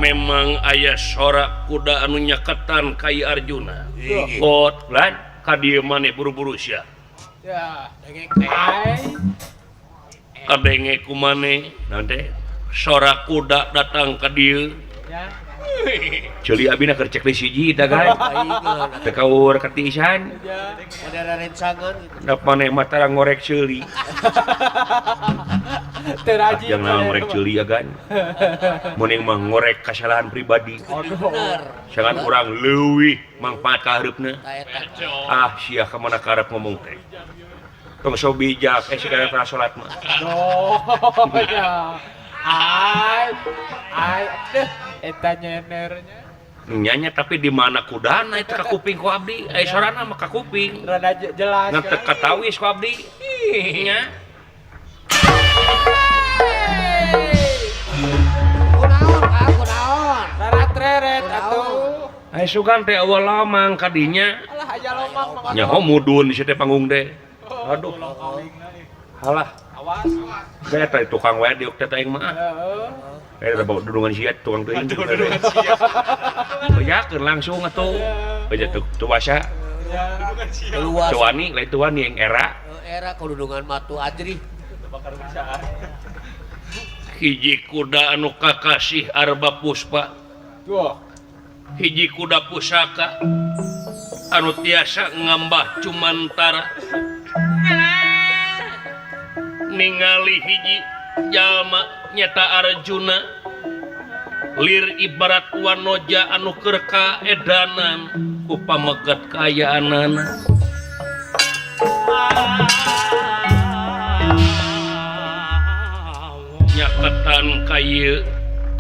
Memang aya sora kuda anu nyaketan ka ieu Arjuna. Got lan ka dieu maneh buru-buru sia. Ya, dengek teh. Kadenge ku maneh naon teh? Sora kuda datang ka dieu. Ya. Ceuli abina keur cek deui siji tah kan. Teu kaur katiisan. Ya. Ada rencangan gitu. Da maneh mah tara ngorek ceuli. Teu rajin. Yang naon ngorek ceuli agan. Mending mah ngorek kasalahan pribadi. Aduh. Bener. Jangan urang leuwih mangfaat ka hareupna. Ka eta. Ah sia ka mana karep ngomong teh. Tong sok bijak sigana tara salat mah. Aduh, ya. Ai, ai, deh, eta nyenernya. Nyanya tapi di mana kudana itu ka kuping ku abdi. Sorana mah ka kuping. Rada jelas. Ngan teu katawis ku abdi. Nya. Kunaon, Kak? Kunaon? Rada treret atuh. Ai sugan teh eueuh lomang ka dinya. Alah aya lomang mah. Nyaho mudun si teh panggung teh. Aduh. Halah. Awas. Gaya teh tukang wae diuk teh aing mah. Heeh. Eh bawa dudungan sia tukang teuing. Bejakeun langsung atuh. Beja tuh tu basa. Luas. Teu wani lain teu wani yang era. Era kududungan matu ajri. Hiji kuda anu kakasih Arba Puspa. Duh. Hiji kuda pusaka anu tiasa ngambah cumantara. Ningali hiji jalma nyata Arjuna lir ibarat wanoja anu keur kaedanan ku pamegat kaayaanana. Nyaketan ka ieu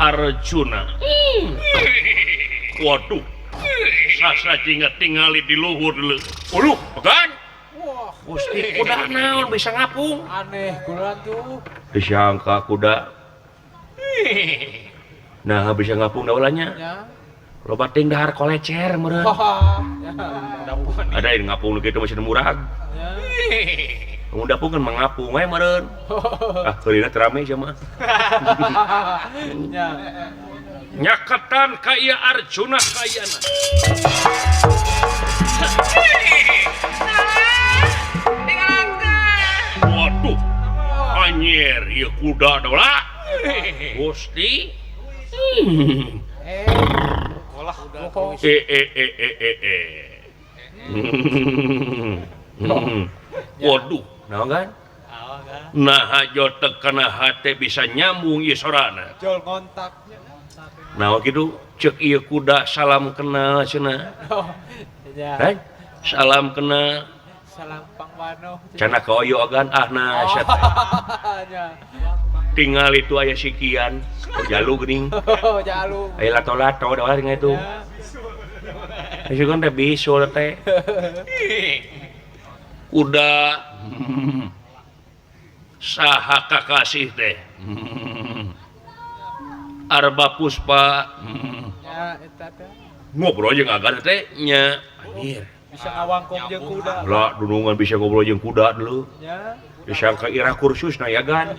Arjuna. Waduh, sasa jingga tingali di luhur leuh. Uluh, pegan. Wah, Gusti kuda naon bisa ngapung? Aneh kuda tuh. Disangka kuda. Nah, bisa ngapung daulanya. Ya. Loba ting dahar kolecer meureun. Ya. Ada yang ngapung nu kitu masih murag. Ya. Mun dapung kan mangapung we meureun. Ah, keulina teu rame sia mah. Ya. Nyaketan ka ieu Arjuna kayana. Waduh, anjir ieu kuda dola. Gusti. Waduh, naon kan? Nah, jo tekana hate bisa nyambung ieu sorana. Jol kontaknya. Nah, kitu ceuk ieu kuda salam kenal cenah. Oh, ya. Heh? Salam kenal. Salam pangwano. Cenah ka oyo agan ah nah sia teh. Ya. Tingal itu aya sikian, jalu geuning. Oh, jalu. Aya lato-lato da urang itu. Ya. Sugan teh bisul teh. Kuda saha kakasih teh. Arba Puspa. Ya, eta teh. Ngobrol jeung agan teh nya. Anjir. Bisa ngawangkong jeung kuda. Lah dunungan bisa ngobrol jeung kuda dulu. Ya. Disangka irah kursus na ya gan.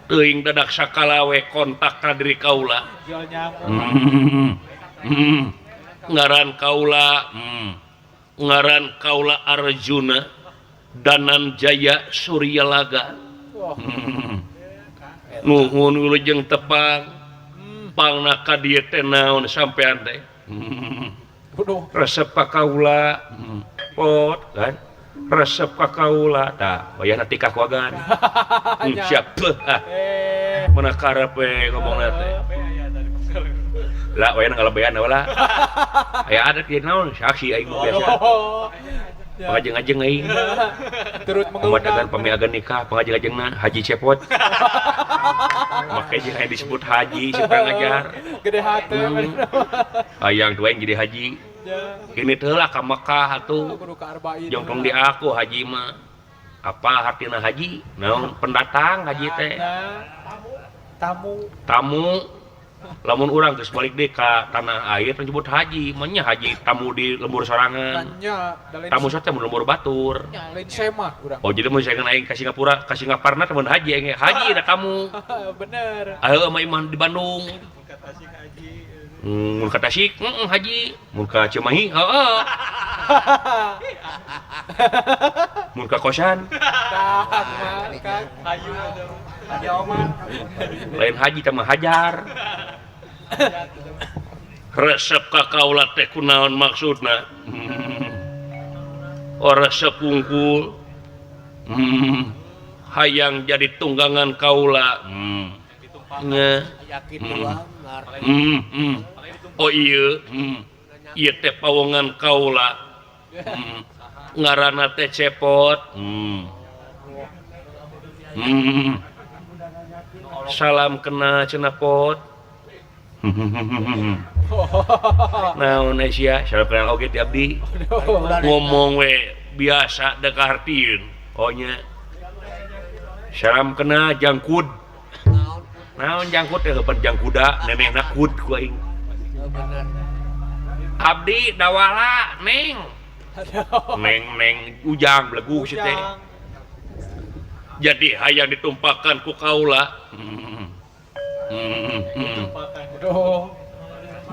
Teuing dadak sakalawe kontak ka diri kaula. Jual nyamuk. Ngaran kaula, ngaran kaula Arjuna Danan Jaya Suryalaga. Nuhun wilujeng tepang. Pangna ka dieu teh naon sampean teh? Resep ka kaula, pot kan? Resep ka kaula tah, wayahna tikah ku agan. Siap. Mana karep we ngomongna teh. Lah wayahna ngalebean lah. Aya adat ieu naon saksi aing mah biasa. Pangajeng-ajeng aing. Turut mengundang. Agan pami agan nikah, pangajeng-ajengna Haji Cepot. Make jeung aya disebut haji si ngajar. Gede hate. Hayang tuh aing jadi haji. Ini teh lah ka Mekah atuh. Jeung tong di aku haji mah. Apa artina haji? Naon pendatang haji teh? Tamu. Tamu. Lamun urang geus balik deui ka tanah air disebut haji, mah nya haji tamu di lembur sorangan. Tamu teh mun lembur batur. Nya lain semah urang. Oh jadi mun saengan aing ka Singapura, ka Singaparna teh mun haji aing haji da tamu. Bener. Heueuh mah imah di Bandung. Mun ka Tasik heeh haji, mun ka Cimahi heeh. Mun ka kosan. Tah, Kang. Lain haji teh mah hajar. Resep ka kaula teh kunaon maksudna? Ora resep wungkul. Hayang jadi tunggangan kaula. Nya. Oh iya, ieu teh pawongan kaula. Ngaranna teh Cepot. Salam kenal cenah Pot. Naon sia, salam kenal oge ti abdi. Ngomong we biasa da kahartieun. Oh nya. Salam kenal jangkud. Naon jangkut teh heupan jangkuda, nenehna kud ku aing. Abdi dawala neng. Neng neng ujang belegu si teh. Jadi hayang ditumpakan ku kaula.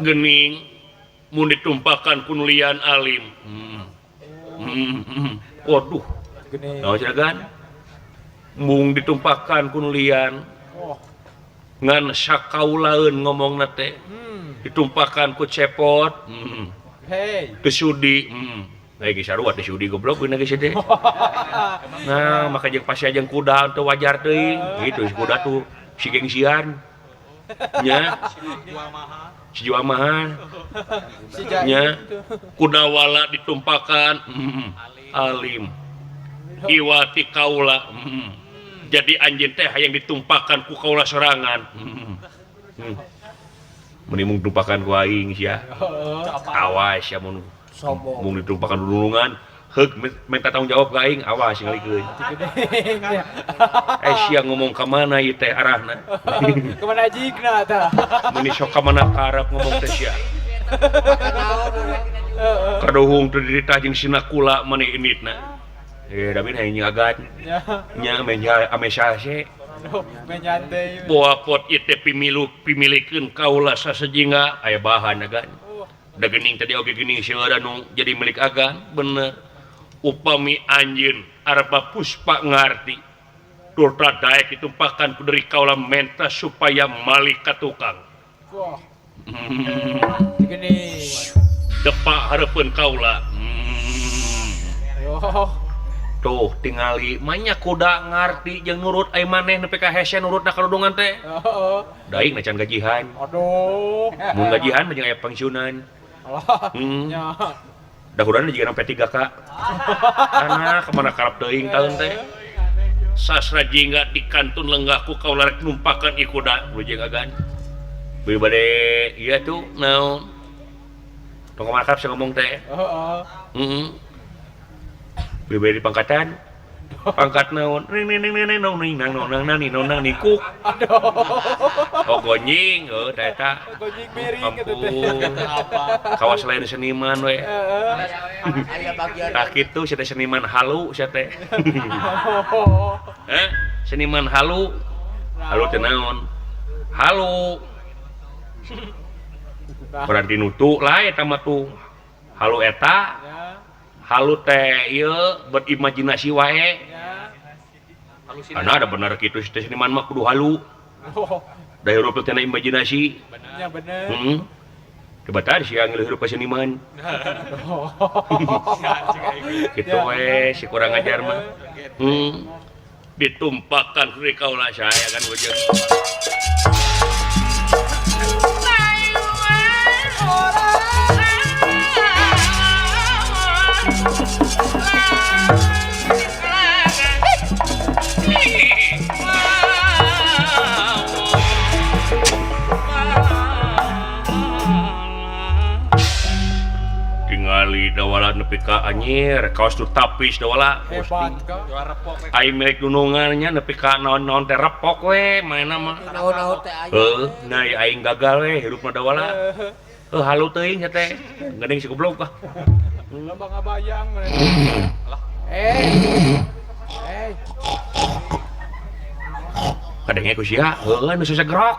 Gening mun ditumpakan ku nulian alim. Waduh. Naon cenah? Mung ditumpakan ku nulian. Ngan sakaulaeun ngomongna teh. Ditumpakan ku Cepot. Hey. Teu sudi. Lagi sarua teu sudi goblok geuna geus teh. Nah, maka jeung pasti jeung kuda teu wajar teuing. Gitu si kuda tuh si gengsian. Nya. Si jual mahal. Nya. Kuda wala ditumpakan alim. Iwati kaula. Jadi anjeun teh hayang ditumpakan ku kaula sorangan. Meni mung ditumpakan ku aing sia. Awas sia mun mung ditumpakan dulungan, heug minta tanggung jawab ka aing, awas ngalikeun. Eh sia ngomong ka mana ieu teh arahna? Ka mana jigna tah? Meni sok ka mana karep ngomong teh sia. Kaduhung teu diritah jeung sinakula maneh inditna. Eh, da bin hayang nyagat. Nya ame ame sase. Boa pot ieu teh pimilu pimilikeun kaula sasejingga aya bahan agan. Da geuning tadi oge geuning seueur anu jadi milik agan, bener. Upami anjeun arpa puspa ngarti. Turta daek ditumpakan ku deuri kaula menta supaya malik ka tukang. Geuning. Depak hareupeun kaula. Tuh tingali manya kuda ngarti jeung nurut ai maneh nepi ka hese nurutna karudungan teh. Heeh. Da aing can gajihan. Aduh. Mun gajihan mah jeung aya pensiunan. Alah. Nya. Da hurana jiga P3K. Anak ka mana karep teuing taun teh. Sastra jingga di kantun lenggah ku kaula rek numpakan ieu kuda nu jeung agan. Beuh bade ieu tuh naon. Tong ka mana karep sia ngomong teh. Heeh. Heeh. Beli di pangkatan, pangkat naon, ning ning ning ning nong ning nang nong nang nang nong nang nikuk. Aduh. Oh gonjing, heuh teh eta. Gonjing miring kitu teh. Kawas lain seniman we. Aya bagian. Tah kitu sia teh seniman halu sia teh. Heh, seniman halu. Halu teh naon? Halu. Berarti nutu lah eta mah tuh. Halu eta. Halu teh ieu berimajinasi wae. Karena ada bener kitu teh seniman mah kudu halu. Da hirup teh tina imajinasi. Nya bener. Heeh. Coba tadi sia ngeuleuh hirup ka seniman. Kitu we si kurang ajar mah. Ditumpakan ku kaula saya kan ujung. Tingali dawala nepi ka anjir kaos nu tapis dawala. Hebat ka. Ai milik dunungannya nepi ka naon-naon teh repok we maena mah. Naon-naon teh aya. Heuh, nah aing gagal we hirupna dawala. Heuh halu teuing nya teh. Geuning si goblok ah. Loba ngabayang. Eh. Kadenge ku sia, heueuh nu sesegrok.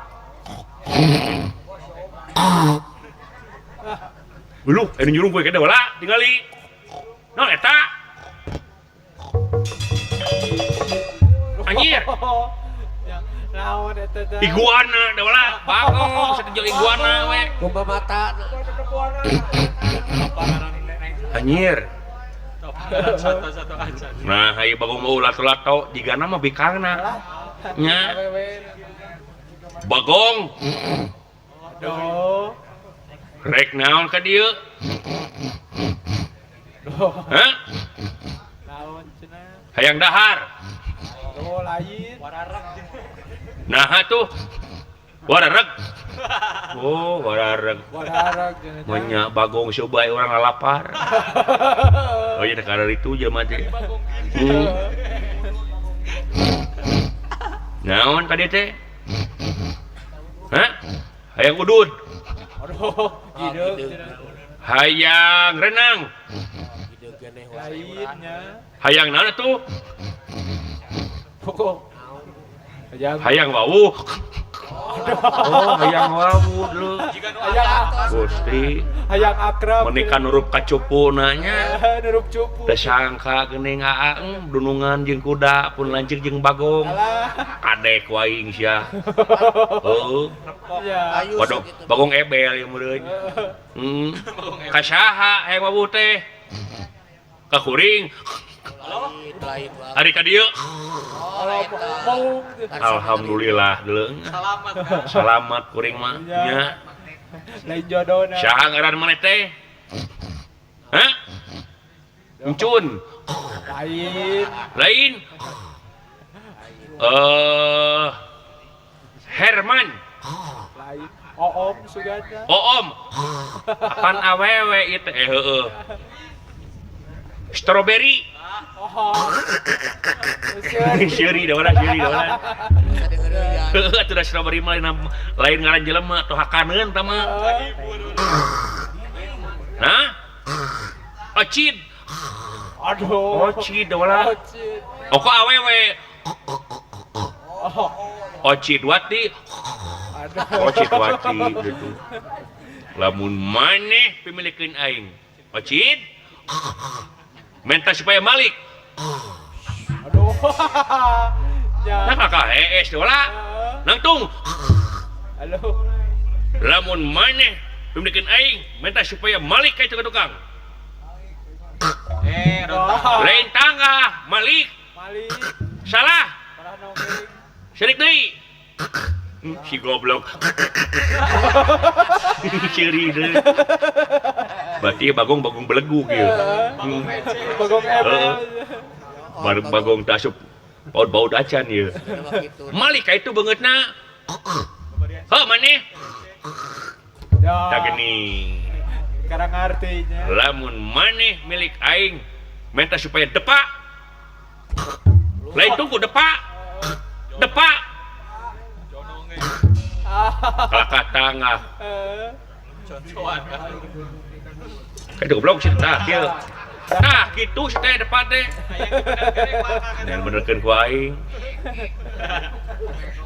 Uluh, anu nyurung kowe kene wala tingali. Naon eta? Anjir. Naon eta teh? Iguana da wala, bagong sakejo iguana we. Kumaha mata. Anjir. Nah, hayu bagong mau lato-lato jigana mah bikangna. Nya. Bagong. Aduh. Rek naon ka dieu? Hah? Naon cenah? Hayang dahar. Oh, lain. Nah tuh. Warareg. Oh, warareg. Warareg cenah. Menya bagong coba orang lapar. Oh iya karena itu jelema teh. Naon tadi teh? Hah? Hayang udud. Aduh, hideung. Hayang renang. Lainnya. Hayang naon atuh? Pokok. Hayang wawuh. Oh, hayang wawuh dulu. Gusti. Hayang akrab. Menikah nurup ka cupu nanya. Nurup cupu. Teu sangka geuning aa dunungan jeung kuda pun lanceuk jeung bagong. Kadek waing sia. Heuh. Waduh, bagong ebel ieu meureun. Heeh. Ka saha hayang wawuh teh? Ka kuring. Ari ka dieu. Alhamdulillah deung. Selamat. Selamat kuring mah nya. Lain jodona. Saha ngaran maneh teh? Hah? Encun. Lain. Lain. Herman. Lain. Oom sugana. Oom. Apaan awewe ieu teh? Heueuh. Strawberry. Oh. Seuri da wala, seuri da wala. Heueuh atuh da strawberry mah lain ngaran jelema atuh hakaneun tah mah. Hah? Ocid. Aduh. Ocid da wala. Ocid. Oh kok awewe? Ocid Wati. Ocid Wati gitu. Lamun maneh pimilikeun aing. Ocid. Minta supaya malik. Aduh. Ya. Nah kakak hees wala. Nangtung. Halo. Lamun maneh pimilikeun aing minta supaya malik ka itu ka tukang. Lain tangga, malik. Malik. Salah. Serik deui. Si goblok. Ciri deui. Berarti bagong-bagong belegu kieu. Bagong ebel. Baru bagong tasup baut-baut acan ieu. Malik ka itu beungeutna. Heuh maneh. Ya. Tah geuning. Sekarang artinya. Lamun maneh milik aing minta supaya depak. Lain tunggu depak. Depak. Kalakah tangah. Contohan. Kayak goblok sih tah kieu. Tah kitu sih teh depan teh. Dan benerkeun ku aing.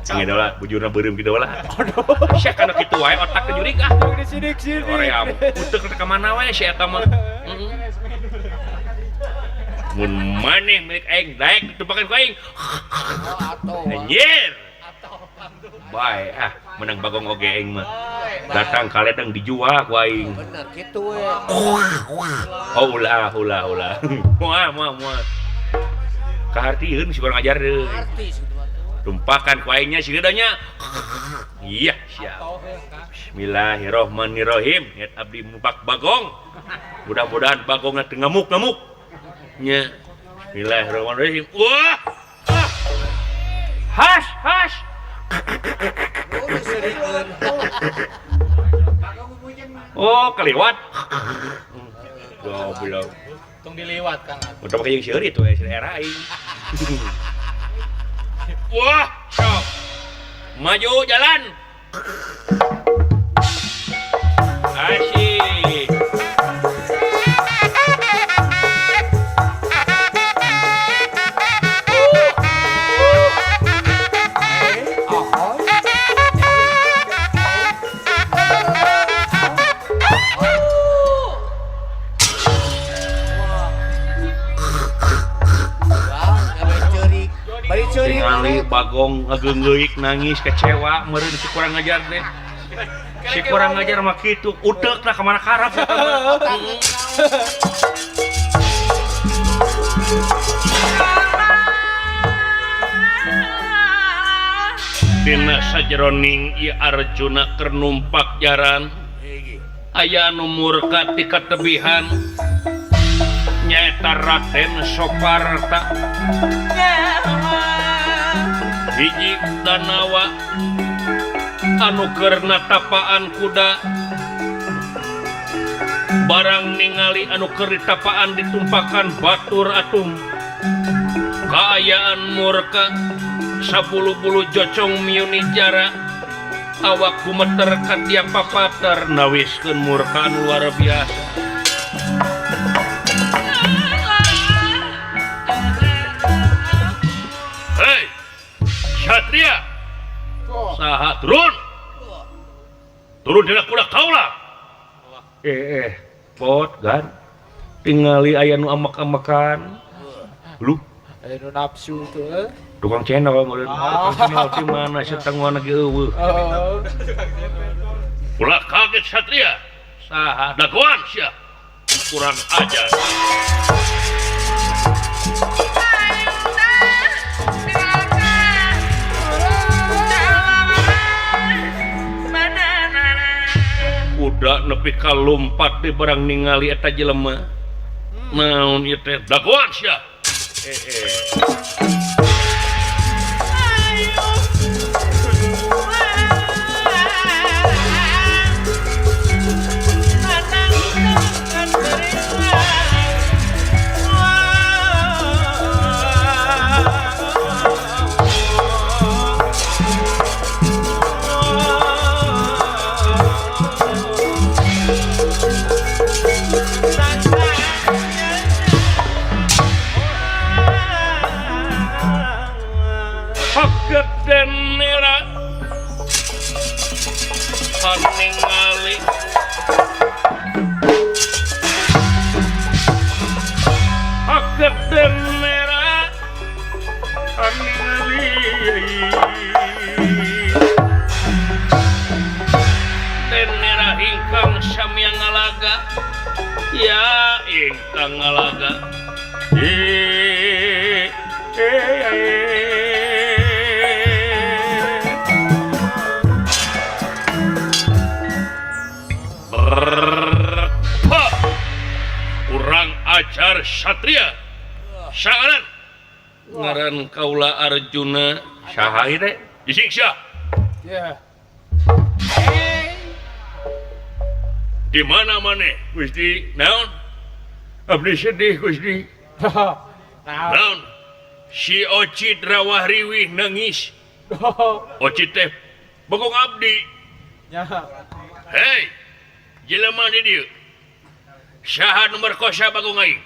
Cing lah bujurna beureum kitu lah. Aduh. Sia kana kitu wae otak teh jurig ah. Di sidik-sidik. Hoream. Uteuk ka mana wae si eta mah. Mun maneh milik aing daek ditumpakeun ku aing. Anjir. Bae ah menang bagong oge aing mah. Datang kaledeng dijual ku aing. Bener kitu we. Oh ulah ulah ulah. Moal moal moal. Kahartieun si urang ajar deui. Tumpakan ku aingnya si nya. Iya siap. Bismillahirrahmanirrahim. Niat abdi mupak bagong. Mudah-mudahan bagongna teu ngamuk-ngamuk. Nya. Bismillahirrahmanirrahim. Wah. Has has. Oh, keliwat. Goblok. Tong diliwat Kang. Udah pakai jeung seuri tuh si era aing. Wah, sok. Maju jalan. Asyik. Tingali Bagong ngageunggeuyik nangis kecewa meureun si kurang ajar teh. Si kurang ajar mah kitu, uteukna ka mana karep eta mah. Dina sajeroning ieu Arjuna keur numpak jaran aya anu murka ti katebihan nyaeta Raden Soparta hiji danawa anu keur natapaan kuda barang ningali anu keur ditapaan ditumpakan batur atum kaayaan murka sabulu-bulu jocong miuni jara awak gumeter ka tiap papater nawiskeun murka anu luar biasa. Hei Satria, saha turun turun dina kuda kaula. Pot gan tingali aya nu amek-amekan lu aya nu nafsu tuh. Tukang channel meureun. Tukang channel di mana setenguan lagi eueuh. Ulah kaget Satria. Saha dagoan sia. Kurang ajar. Kuda nepi ka lumpat di barang ningali eta jelema. Naon ieu teh dagoan sia. Ningali Haketen merah ningali Den merah ingkang samya ngalaga ya ingkang ngalaga kurang ajar Satria. Sangaran ngaran kaula Arjuna saha ieu teh disiksa. Di mana maneh Gusti? Naon? Abdi sedih Gusti. Naon? Si Ocit rawah riwih nangis. Ocit teh bogong abdi. Hei, jelema di dieu. Saha nu merkosa bagong aing?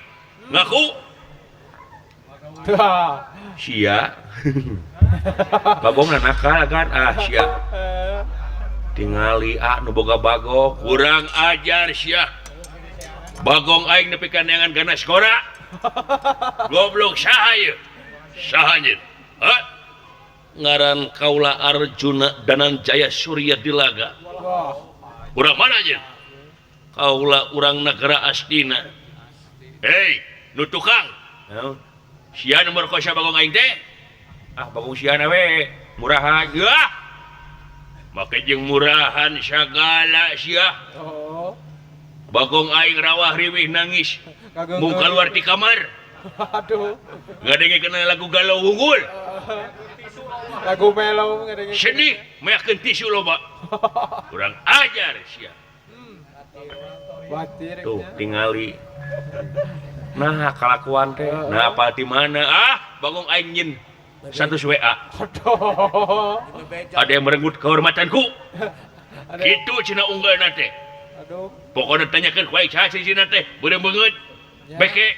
Ngaku? Sia. Bagongna nakal kan? Ah sia. Tingali ah nu boga bagong, kurang ajar sia. Bagong aing nepi ka neangan ganas gora. Goblok saha ieu? Saha anjeun? Hah? Ngaran kaula Arjuna Dananjaya Surya Dilaga. Urang mana anjeun? Kaula urang negara Astina. Hei, nu tukang. Naon? Sia nu merkosa bagong aing teh? Ah, bagong sia we, murahan. Yah. Make jeung murahan sagala sia. Bagong aing rawah riwih nangis. Mung kaluar ti kamar. Aduh. Ngadenge kana lagu galau unggul. Lagu melo ngadenge. Sedih, meakeun tisu loba. Kurang ajar sia. Tuh tingali. Nah kalakuan teh. Nah apa di mana? Ah, bagong aing nyin 100 WA. Ada yang merenggut kehormatanku. Kitu cenah unggalna teh. Pokona tanyakeun ku aing saha sisina teh, beureum beungeut. Beke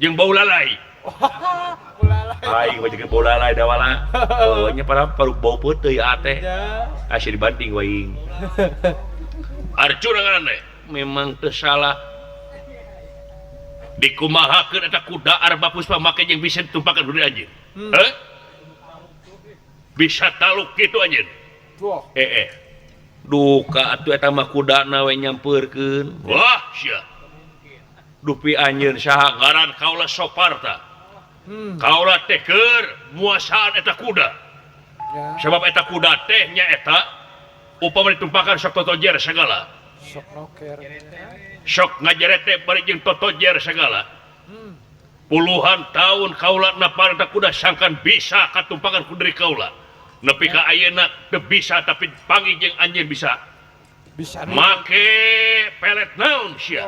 jeung bau lalai. Aing mah jeung bau lalai dawala. Oh nya para bau peuteuy teh. Asih dibanting ku aing. Arjuna ngaran teh memang teu salah. Dikumahakeun eta kuda Arba Puspa make jeung bisa ditumpakan ku anjeun. Heh? Bisa taluk kitu anjeun. Eh. Duka atuh eta mah kudana we nyampeurkeun. Wah, sia. Dupi anjeun saha ngaran kaula Soparta. Kaula teh keur muasaan eta kuda. Ya. Sebab eta kuda teh nyaeta upama ditumpakan sok totojer segala. Sok noker. Sok ngajerete bari jeung totojer segala. Puluhan tahun kaula napar eta kuda sangkan bisa katumpakan ku diri kaula. Nepi ka ayeuna teu bisa tapi panggih jeung anjeun bisa. Bisa make pelet naon sia.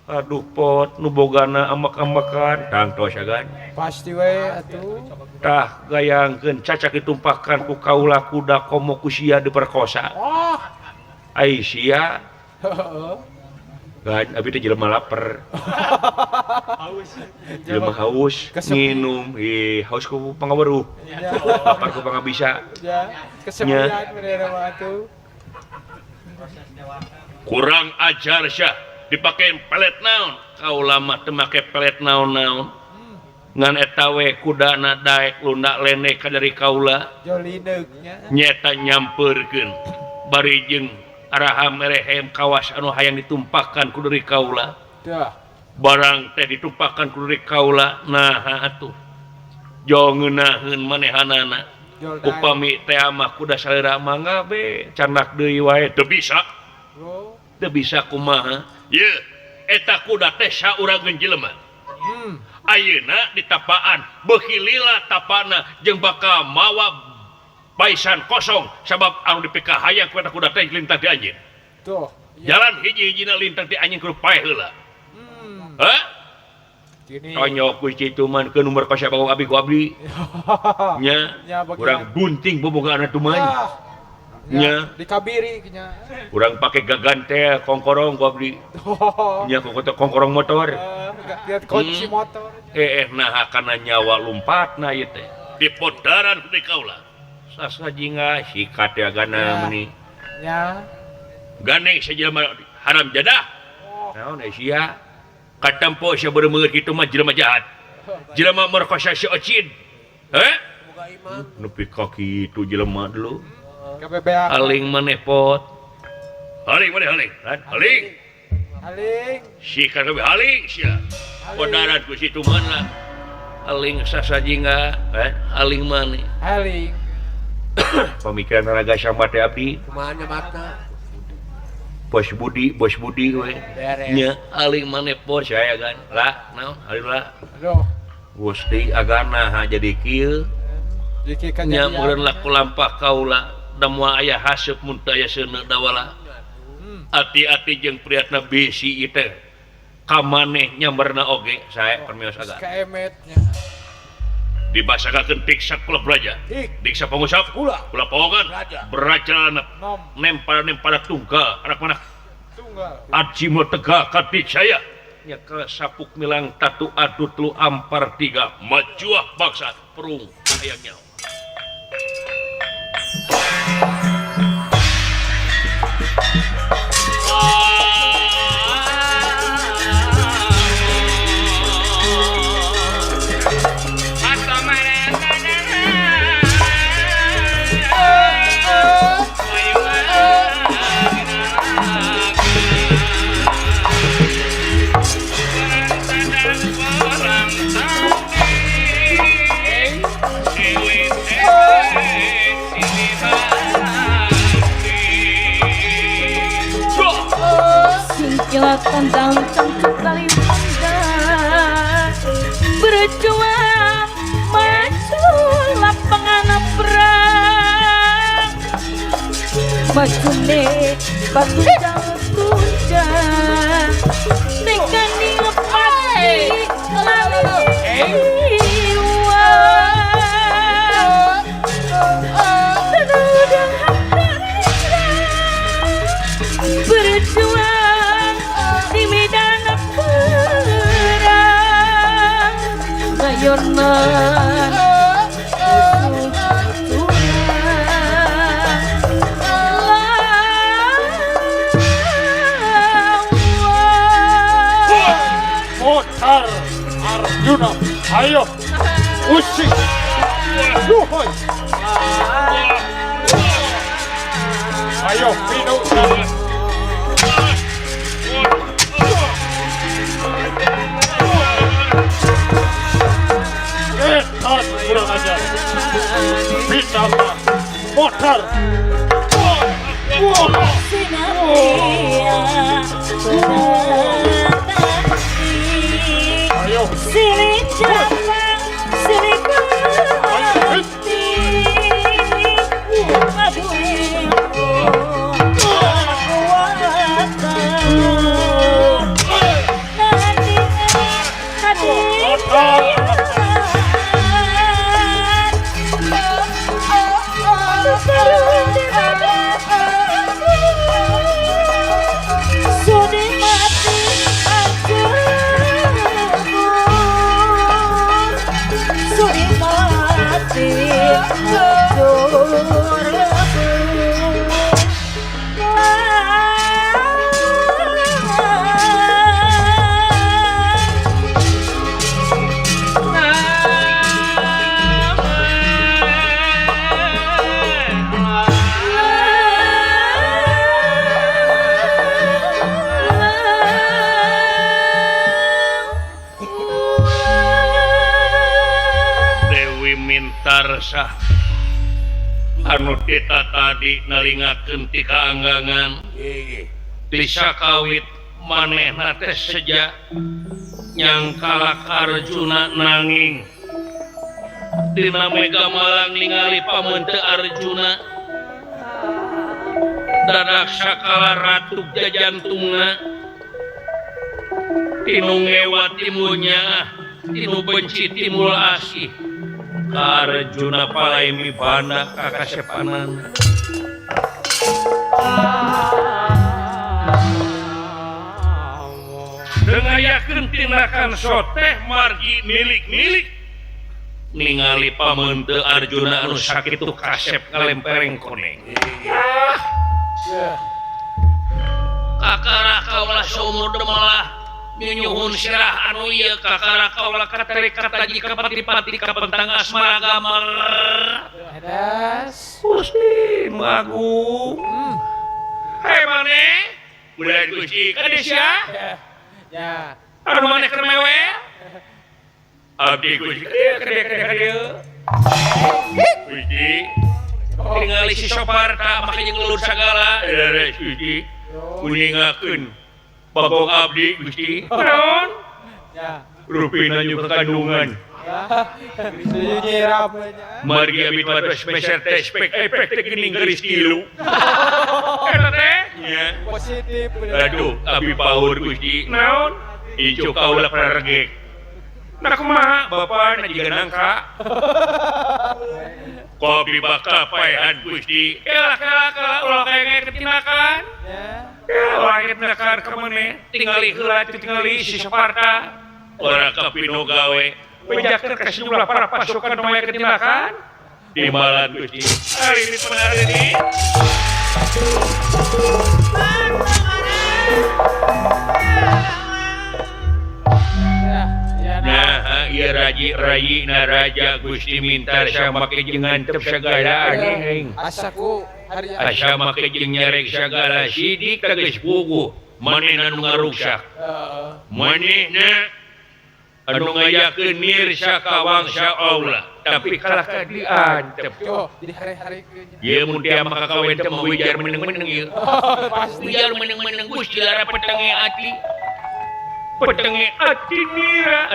Aduh pot nu bogana amak-amakan tangtos agan. Pasti we atuh. Tah gayangkeun cacak ditumpakan ku kaula kuda komo ku sia diperkosa. Wah. Ai sia. Heeh. Gan abi teh jelema lapar. Haus. Jelema haus nginum, ih haus ku pangaweruh. Lapar ku pangabisa. Ya, kesepian bener mah atuh. Kurang ajar sia dipake pelet naon. Kaula mah teu make pelet naon-naon. Ngan eta we kudana daek lunda lene ka dari kaula. Jolineuk nya. Nyeta nyampeurkeun bari jeung araham erehem kawas anu hayang ditumpakan ku diri kaula. Dah. Barang teh ditumpakan ku diri kaula naha atuh. Jo ngeunaheun manehanana. Upami teh mah kuda salira mangga be canak deui wae teu bisa. Teu bisa kumaha. Ye, eta kuda teh saurangeun jelema. Ayeuna ditapaan beuki lila tapana jeung bakal mawa baisan kosong sabab anu dipikahayang ku eta kuda teh lintang ti anjeun. Tuh. Iya. Jalan hiji-hijina lintang ti anjeun kudu paeh heula. Hah? Tonyok Gusti Tuman ke nomor kosya bagong abi ku abdi. Nya. Urang bunting bobogaan atuh mah. Nya. Dikabiri nya. Urang pake gagantel kongkorong ku abdi. Nya kongkorong motor. Lihat kunci motor. Nah kana nyawa lumpatna ieu teh. Di podaran ku kaula. Sasajinga sikat ya gana meni. Nya. Gandeng sajelema haram jadah. Naon sia? Katempo sia beureumeut kitu mah jelema jahat. Jelema merkosa si Ocin. Heh? Nepi ka kitu jelema dulu. Aling maneh pot. Aling maneh aling. Aling. Aling. Sikat kabeh aling sia. Podaran ku situ mana? Aling sasajinga, aling maneh. Aling. Pamikiran raga sama teh abdi. Kumaha nyebatna? Bos Budi we. Nya aling maneh pos saya kan. Lah, naon? Aling lah. Aduh. Gusti agana ha jadi kieu. Nya meureun laku lampah kaula da moal aya haseup mun teu aya seuneu dawala. Ati-ati jeung priatna bisi ieu teh. Ka maneh nyamberna oge sae permios agan. Kaemet nya. Dibasakakeun diksa kula belaja. Diksa pangusap kula pawongan beraja nempara tunggal anak mana tunggal aji mo tegak katicaya nyekel sapuk milang tatu adu telu ampar tiga majuah bangsa perung hayang nyawa. Tandang cangcut kali pandang berjuang maju lapangan perang maju ne batu tunjang tekani pati lali berjuang di medan perang ngayonan Ayo. Usik. Duhoi. Ayo, Pino. Etan kurang ajar. Bisa motor. Ayo. Silih cabang, silih ganti. Aduh, kekuatan. Nanti sudi mati hancur, sudi mati hancur lebur. Dewi Mintarsah anu tita tadi nalingakeun ti kaanggangan bisa kawit manehna teh seja nyangkala Arjuna nanging dina Mega Malang ningali pameunte Arjuna dadak sakala ratu jajantungna tinu ngewa timulnya tinu benci timul asih ka Arjuna palaimi banda ka kasepanana. Dengayakeun tindakan soteh margi milik-milik ningali pameunte Arjuna anu sakitu kasep ngalempereng koneng. Kakara kaulah saumur demalah nyunyuhun sirah anu ieu kakara kaulah katere kataji kapati-pati kapentang asmara gamar. Gusti Magung. Hei maneh, ulah Gusti ka desa. Ya. Anu maneh keur mewe? Abdi Gusti ka dieu. Gusti tingali si Soparta make jeung lulur sagala. Gusti kuningakeun Bagong abdi Gusti. Naon? Ya. Rupina nyuka kandungan. Margi abdi patos meser teh spek efek teh geuning geuris tilu. Eta teh nya. Positif. Aduh, abdi paur Gusti. Naon? Incu kaula pararegek. Nah kumaha bapa na jiga nangka. Kopi bakal paehan Gusti. Kela kela kela ulah kayak ketinakan. Ulah ketinakan ka maneh tingali heula tingali si Soparta. Ora kapino gawe. Bejakeun ka sejumlah para pasukan nu aya ketinakan. Timbalan Gusti. Hari ini benar ini. Nah, ieu raji rayi na raja Gusti Mintarsah make jeung ngantep sagala aneh. Asaku hari asa make jeung nyarek sagala sidik ka geus puguh. Manehna nu ngaruksak. Manehna anu ngayakeun nirsa ka wangsa Allah, tapi kalah ka diantep. Jadi hari-hari ieu mun teh mah kakawen teh mah wijar meneng-meneng ieu. Pasti. Wijar meneng-meneng Gusti lara petenge ati. Petenge ati nira,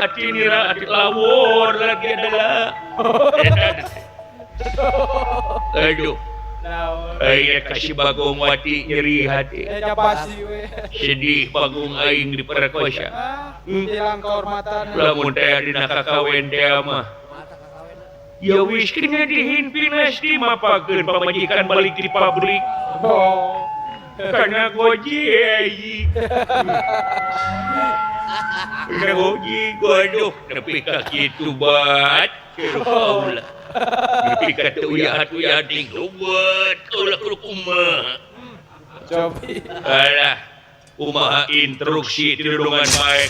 ati lawor lagi adalah. Aduh. Aing kasih Bagong Wati nyeri hati. Sedih Bagong aing diperkosa. Hilang kehormatan. Lamun teh dina kakawen teh mah. Ya wis kena dihinpinas di mapakeun pamajikan balik di pabrik. Karena gojek. Karena gojek, waduh, nepi ka kitu bat. Kaulah. Nepi ka teu uyahat-uyahat ding luwet, kaulah kudu kumaha. Cobi. Alah, kumaha instruksi tidurungan bae.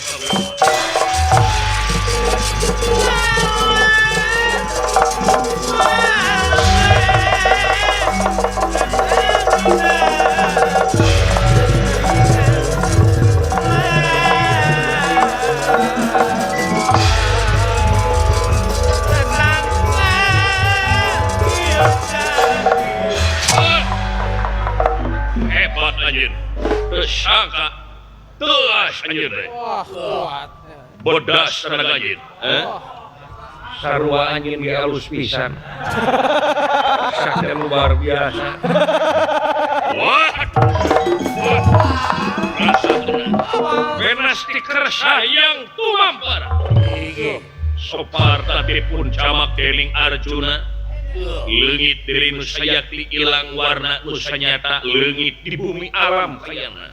Hebat anjeun. Teu sangka teuas anjeun teh. Wah, kuat. Bodas tenaga anjeun. Sarua anjeun ge alus pisan. Sakti luar biasa. Wah. Benas dikersa yang tumampar. Soparta dipun camak dening Arjuna. Leungit diri nu sayakti ilang warna nu sanyata leungit di bumi alam kayana.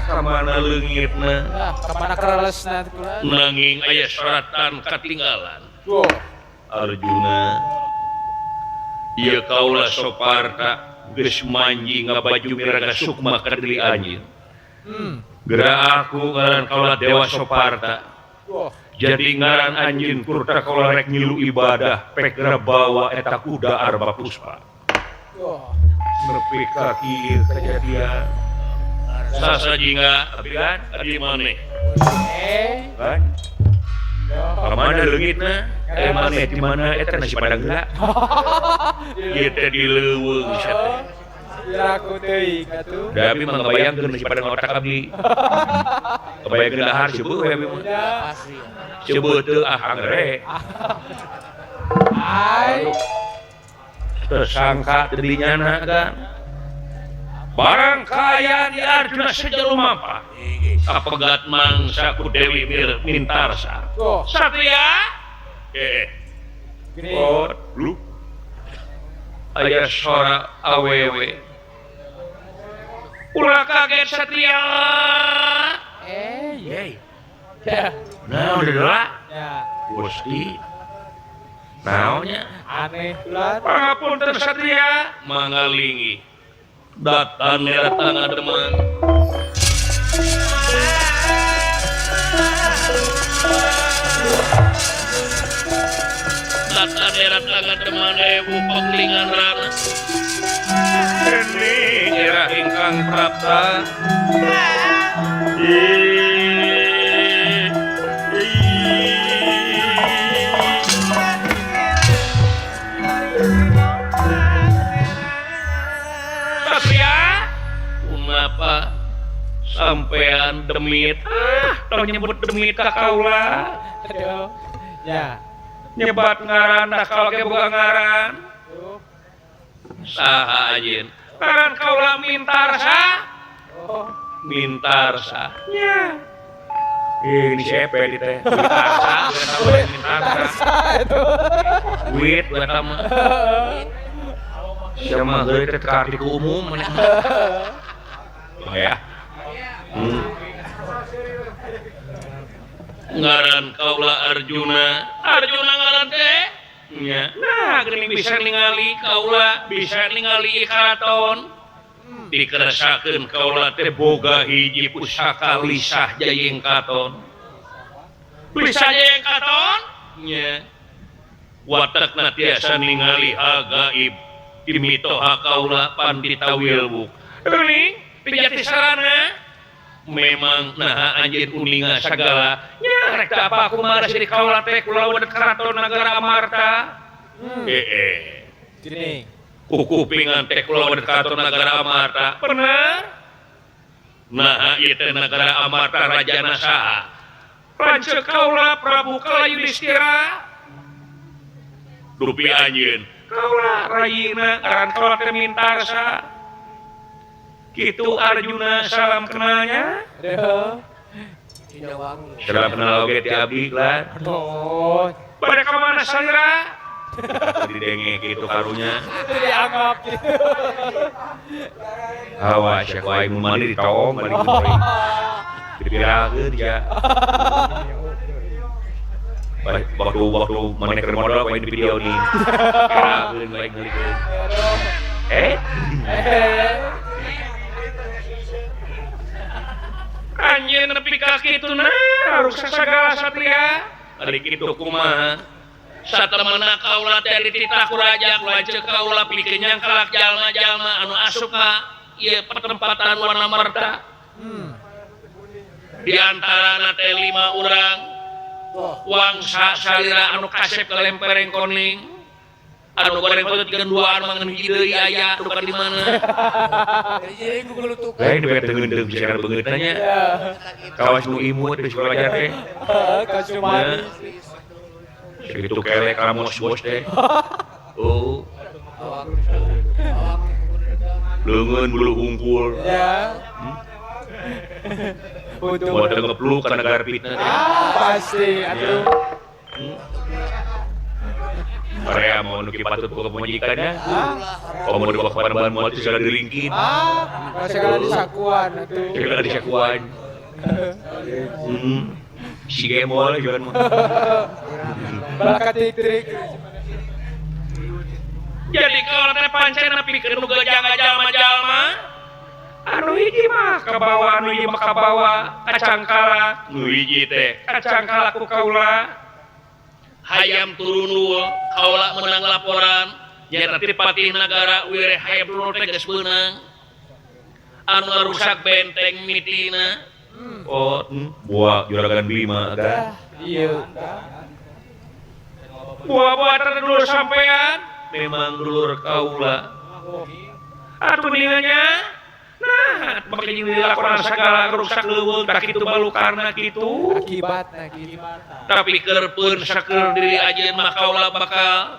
Kamana leungitna? Kamana kerelesna kula? Nanging aya syaratan katinggalan. Arjuna, ieu kaula Soparta geus manji ngabaju miraga sukma ka diri anjeun. Geura aku ngaran kaula Dewa Soparta. Jadi ngaran anjeun kurta kaula rek ngilu ibadah pek geura bawa eta kuda arba puspa. Nepi ka kieu kajadian. Sasa jingga abi kan adi maneh. Kan? Kamana leungitna? Maneh di mana eta nasi padang heula. Ieu teh di leuweung sia teh. Piraku teuing atuh. Da abi mah ngabayangkeun nasi padang otak abdi. Ngabayangkeun dahar seueuh we abi mah. Seueuh teu ah angere. Ai. Tersangka teu dinyana kan. Barang kaayaan di Arjuna saja lumampah. Kapegat mangsa ku Dewi Mintarsa. Satria. Oh, lu. Aya sora awewe. Ulah kaget Satria. Ya. Nah, udah ya. Gusti. Naonnya? Aneh ulah. Pangapunten Satria mangalingi. Datang datang ademan. Datang datang ademan ewu penglingan rana. Dening era ingkang prapta. Kenapa sampean demit? Tong nyebut demit ka kaula. Ya. Nyebat ngaran tah kaula ge boga ngaran. Saha anjeun? Ngaran kaula Mintarsa. Oh, Mintarsa. Nya. Ini siapa di teh? Mintarsa, Mintarsa. Duit eta mah. Sia mah heueuh teh teu arti ku umum maneh. Oh ya. Ngaran kaula Arjuna. Arjuna ngaran teh? Nya. Nah, geuning bisa ningali kaula, bisa ningali karaton. Dikeresakeun kaula teh boga hiji pusaka lisah jayeng katon. Lisah jayeng katon? Nya. Watekna tiasa ningali hal gaib. Di mitoha kaula pandita wilbuk. Geuning pijati sarana memang naha anjeun uninga sagala nya rek teu apa kumaha siri kaula teh kulawan karaton nagara Amarta. Gini. Kukupingan teh kulawan karaton nagara Amarta. Bener? Naha ieu teh nagara Amarta rajana saha? Lanceuk kaula Prabu Kala Yudhistira. Dupi anjeun kaula rayina ngaran kaula teh Mintarsa. Kitu Arjuna salam kenalnya. Salam kenal oge ti abdi lah. Pada ka mana salira? Didenge kitu karunya. Dianggap gitu. Awas ya ku aing mun mandi ditoong balik goreng. Dipirakeun dia. Waktu maneh keur modal ku aing di video nih. Pirakeun ku aing ngeulikeun. anjeun nepi ka kitu nah ruksak sagala satria. Ari kitu kumaha? Satemena kaula teh dititah ku raja lanceuk kaula pikeun nyangkalak jalma-jalma anu asup ka ieu pertempatan Wanamarta. Di antarana teh 5 urang wangsa salira anu kasep ka lempereng koning. Anu goreng patut tiga duaan mangan hiji deui aya duka di mana. Lain dibere teungeun bicara beungeut nya. Kawas nu imut geus belajar teh. Kasumanis. Sakitu kelek ramos bos teh. Oh. Leungeun bulu hungkul. Ya. Untung. Moal teu ngepluk kana garpitna teh. Pasti atuh. Area mau nu patut ku pamajikannya. Komo di bawah panembahan moal teh segala diringkit. Ah, segala disakuan atuh. Segala disakuan. Si gemol jualan mah. Balakat trik. Jadi kalau teh pancen pikeun nu gajang-jalma-jalma anu hiji mah kabawa anu hiji mah kabawa kacangkalak nu hiji teh kacangkalak ku kaula. Hayam turunul kaula menang laporan nyata ti patih nagara wireh hayam turunul teh geus beunang anu ngarusak benteng mitina. Oh, buah juragan Bima kan. Iya. Buah-buah dulur sampean memang dulur kaula. Atuh ninganya nah make jeung dilakonan sagala rusak leuweung tah kitu balukarna kitu akibatna kitu. Tapi keur saker diri ajeun mah kaula bakal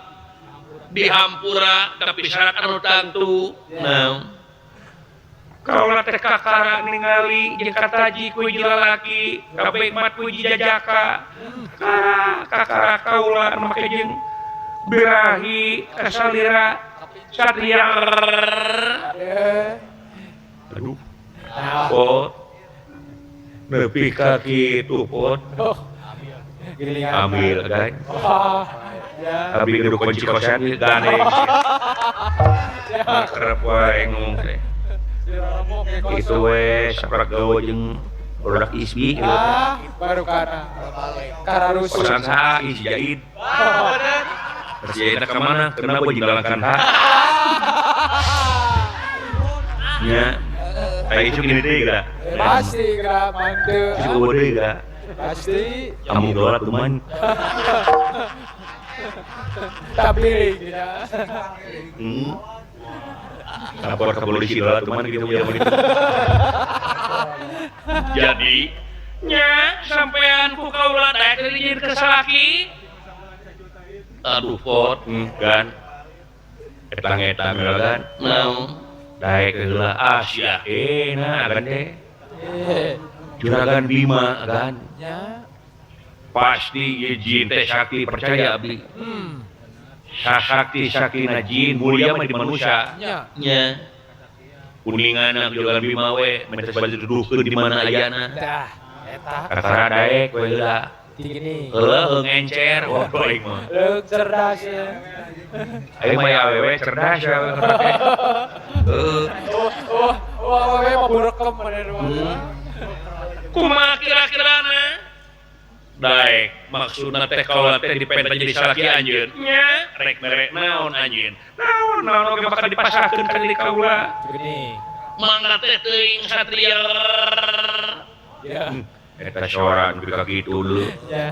dihampura tapi syarat anu tangtu. Naon? Kaula teh kakara ningali jeung kataji ku hiji lalaki kabeh mat ku hiji jajaka. Kara kakara kaula anu make jeung birahi kasalira satria. Aduh. Pot. Nepi ka kitu pot. Ambil kan. Abi kudu kunci kosan gandeng. Kerep wae ngomong teh. Kitu we saprak gawe jeung produk isbi gitu. Baru kana. Kara rusuh. Kosan saha isi jahit. Terus jahitna ka mana? Kenapa jeung lalangkan ha? Nya. Kayak isuk ini deui geura. Pasti geura manteu. Isuk eueuh deui geura. Pasti. Kamu dolat teman. Tapi ya. Lapor ke polisi dolat teman gitu zaman itu. Jadi nya sampean ku kaula daek dijieun ke salaki. Aduh pot kan. Etang-etang kan. Naon? Daek heula Asia enak kan teh. Juragan Bima kan. Pasti ieu jin teh sakti percaya abdi. Sakti saktina jin mulia mah di manusia. Nya. Kuningan juragan Bima we mentes baju duduhkeun di mana ayana. Tah eta. Kakara daek we heula. Heula ngencer waduh aing mah. Leuk cerdas ya. Aing mah ya awewe cerdas ya. Heeh. Oh, awewe mah burekem maneh mah. Kumaha kira-kirana? Daek maksudna teh kaula teh dipenta jadi salaki anjeun. Nya, rek mere naon anjeun? Naon naon oge bakal dipasahkeun ka diri kaula. Gini. Mangga teh teuing satria. Ya. Eta sora nu ka kitu deui. Ya.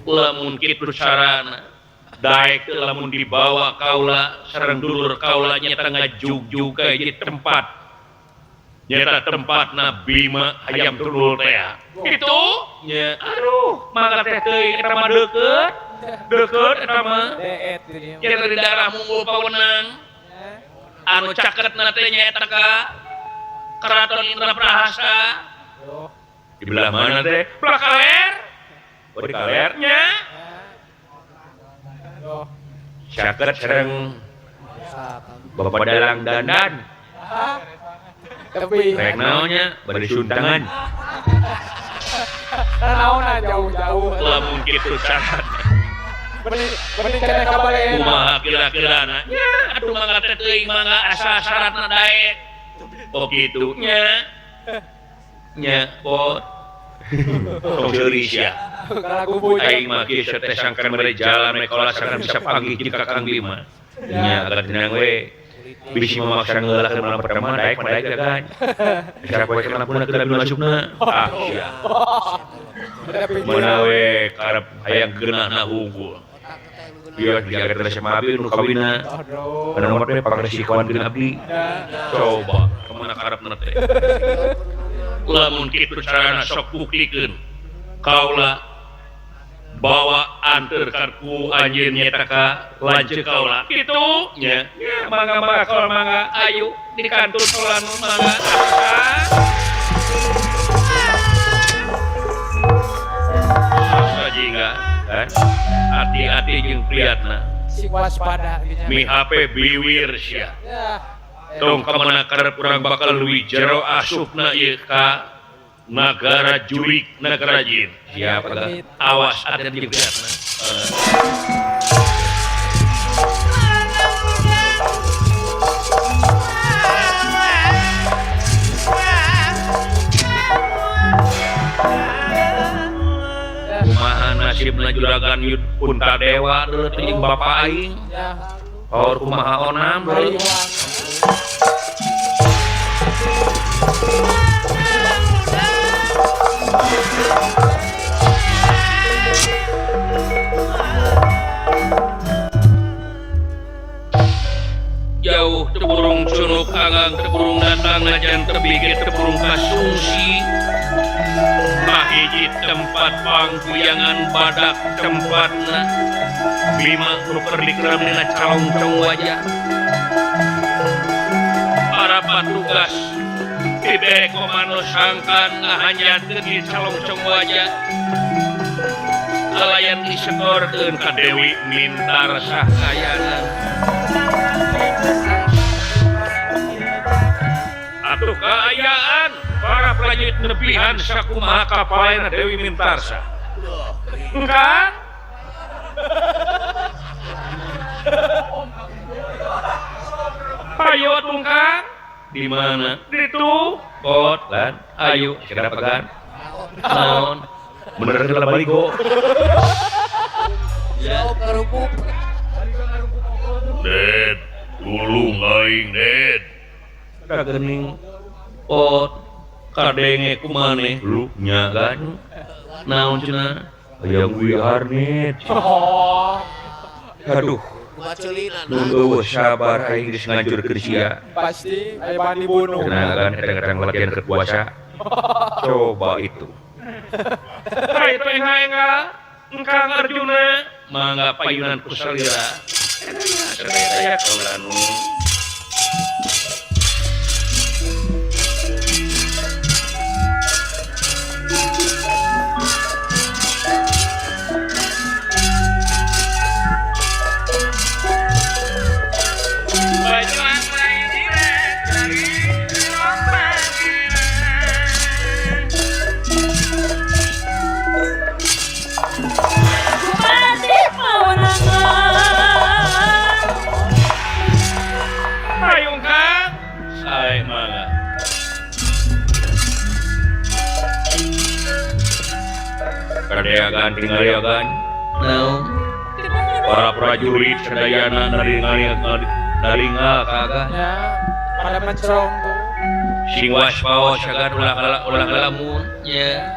Lamun kitu carana daek teh lamun dibawa kaula sareng dulur kaula nyata ngajugjug ka hiji tempat. Nyata tempatna Bima hayam turul teh. Kitu nya. Aduh, mangga teh teuing eta mah deukeut. Deukeut eta mah. Nyata di daerah Munggul Pawenang. Anu caketna teh nyaeta ka Keraton Indraprahasta. Di belah mana teh? Belah kaler. Oh di kalernya. Caket sareng Bapak Dalang Dandan. Tapi rek naonnya bade suntangan. Naonan jauh-jauh. Lamun kitu syarat. Mending kena kabaleena. Kumaha kira-kirana? Nya atuh mangga teh teuing mangga asa syaratna daek. Oh kitu nya. Nya pot. Tong seuri sia. Kalagu Aing mah kieu teh sangkan mere jalan we kaula sangkan bisa panggih jeung Kakang Bima. Nya agak tenang we. Bisi memaksa ngeulakeun malam pertama daek mah daek kan. Bisa poe kana pun keur abi masukna. Ah sia. Mana we karep hayang geunahna hungkul. Biar dijaga terus sama abi nu kawinna. Kana nomor teh pangresikoan keun abdi. Coba kemana karepna teh. Lamun kitu carana sok buktikeun. Kaula bawa anter karku anjeun nyata ka lanceuk kaula. Kitu nya. Mangga-mangga kaula mangga ayu di kantor kaula nu mangga. Sajingga kan. Hati-hati jeung priatna. Sing waspada nya. Mi HP biwir sia. Tong kamana karep urang bakal leuwih jero asupna ieu ka nagara jurik nagara jin. Siap aga. Awas atuh jeung priatna. Kumaha nasibna juragan Yud Puntadewa deuleu teh jeung bapa aing. Paur kumaha onam deui. Jauh teburung cunuk agang teburung datang najan tebi ge teburung kasungsi. Mahiji tempat pangkuyangan badak tempatna. Bima nu keur dikerem dina calongcong wajah. Para patugas dibere komando sangkan ngahanjatkeun di calongcong wajah. Kalayan disetorkeun ka Dewi Mintarsah kayana. Atuh kaayaan para prajurit nepihan sakumaha kapalena Dewi Mintarsah. Engkang? Ayo atuh Kang. Di mana? Ditu. Pot kan. Ayo segera pegan. Naon? Bener heula baligo. Jauh kerupuk. Ded, tulung aing, Ded. Kagening pot kadenge kumaneh lu nya kan. Naon cenah? Hayang wiharnit. Aduh. Nun eueuh sabar aing geus ngajurkeun sia. Pasti aya bani bunuh. Cenah kan kadang-kadang latihan keur puasa. Coba itu. Hai itu enga-enga engkang Arjuna mangga payunan ku salira. Sadaya kaula nu. Kadeagan tinggalkan no. Para prajurit sadayana naringa kagak ya, pada mencerong tuh sing waspaos agan ulah ngalamun nya.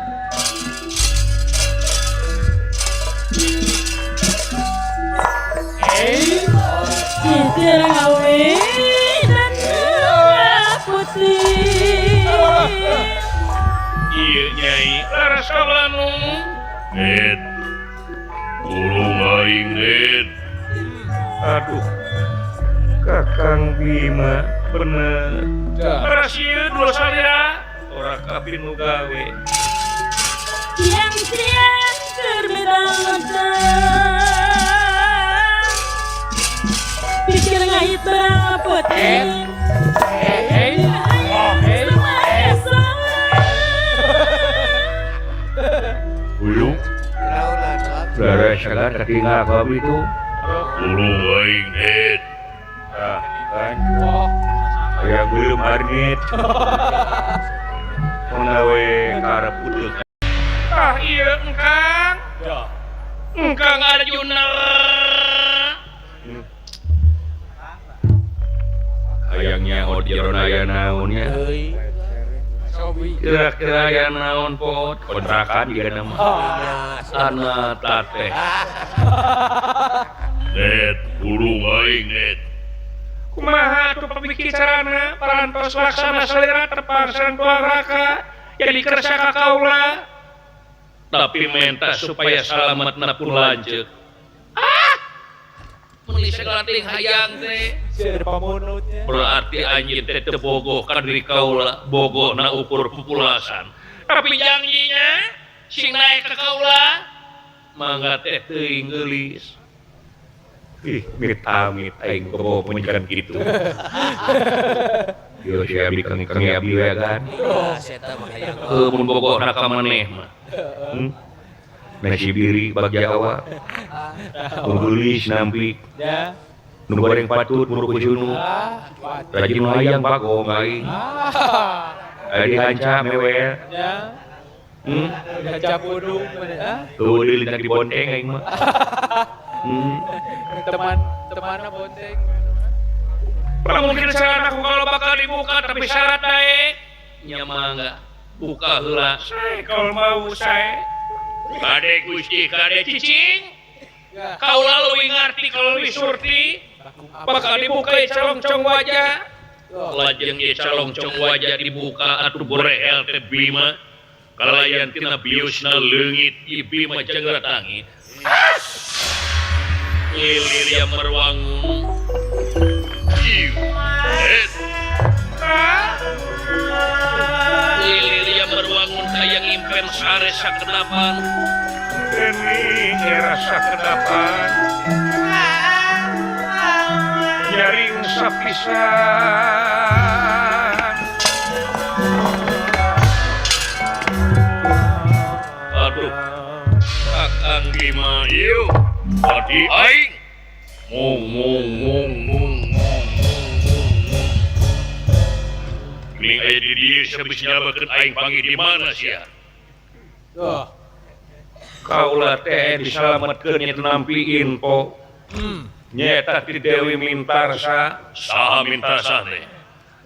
Iya nyai laras kaula nu. Ned, tulung aing Ned. Aduh, Kakang Bima bener. Laras ieu dua salira ora kapin nu gawe. Siang-siang terbentang pikir ngait berapot. Beres kan ketinggal kau itu. Tulung aing Ned. Ah, kan. Yang belum arnit. Menawe karep utuh. Engkang. Engkang Arjuna. Hayangnya di aya naonnya. Kira-kira aya naon pot kontrakan juga nama. Ana tate. Net burung aing net. Kumaha tuh pamikir carana parantos laksana salira tepang sareng tuang raka jadi kersa ka kaula. Tapi menta supaya salametna pun lanceuk. Ah! Meuli segala ting hayang teh. Berarti anjeun teh teu bogoh ka diri kaula, bogohna ukur pupulasan. Tapi janjinya sing naek ka kaula mangga teh teuing geulis. Ih, amit-amit aing bogoh pamajikan kitu. Yo si abdi kang abdi we kan. Heuh mun bogohna ka maneh mah. Nasib diri bagja awak. Nu geulis nampik. Nu goreng patut muru kucunu. Rajin hayang bagong aing. Aya dihanca mewel. Dihanca pudung ah. Tuh deui lintang dibonteng aing mah. Teman-temanna bonteng. Lamun kitu sarana ku kalau bakal dibuka tapi syarat daek. Nya mangga buka heula. Sae kalau mau sae. Kade Gusti kade cicing. Kaula leuwih ngarti kalau leuwih surti. Bakal dibuka ieu calongcong wajah. Lajeng ieu calongcong wajah dibuka atuh borehel teh Bima. Kalayan tina biusna leungit ieu Bima janggratangi. Lilir yang merwangun. Lilir yang merwangun kaya ngimpen sare sakedapan. Dening era sakedapan. Nyaring sapisan. Aduh, Kakang Bima ieu adi aing. Mung mung mung mung mung mung mung. Geuning aya di dieu sabis nyabakeun aing panggih di mana sia? Kaula teh disalametkeun nya nampi info. Nyeta ti Dewi Mintarsa. Saha Mintarsa teh?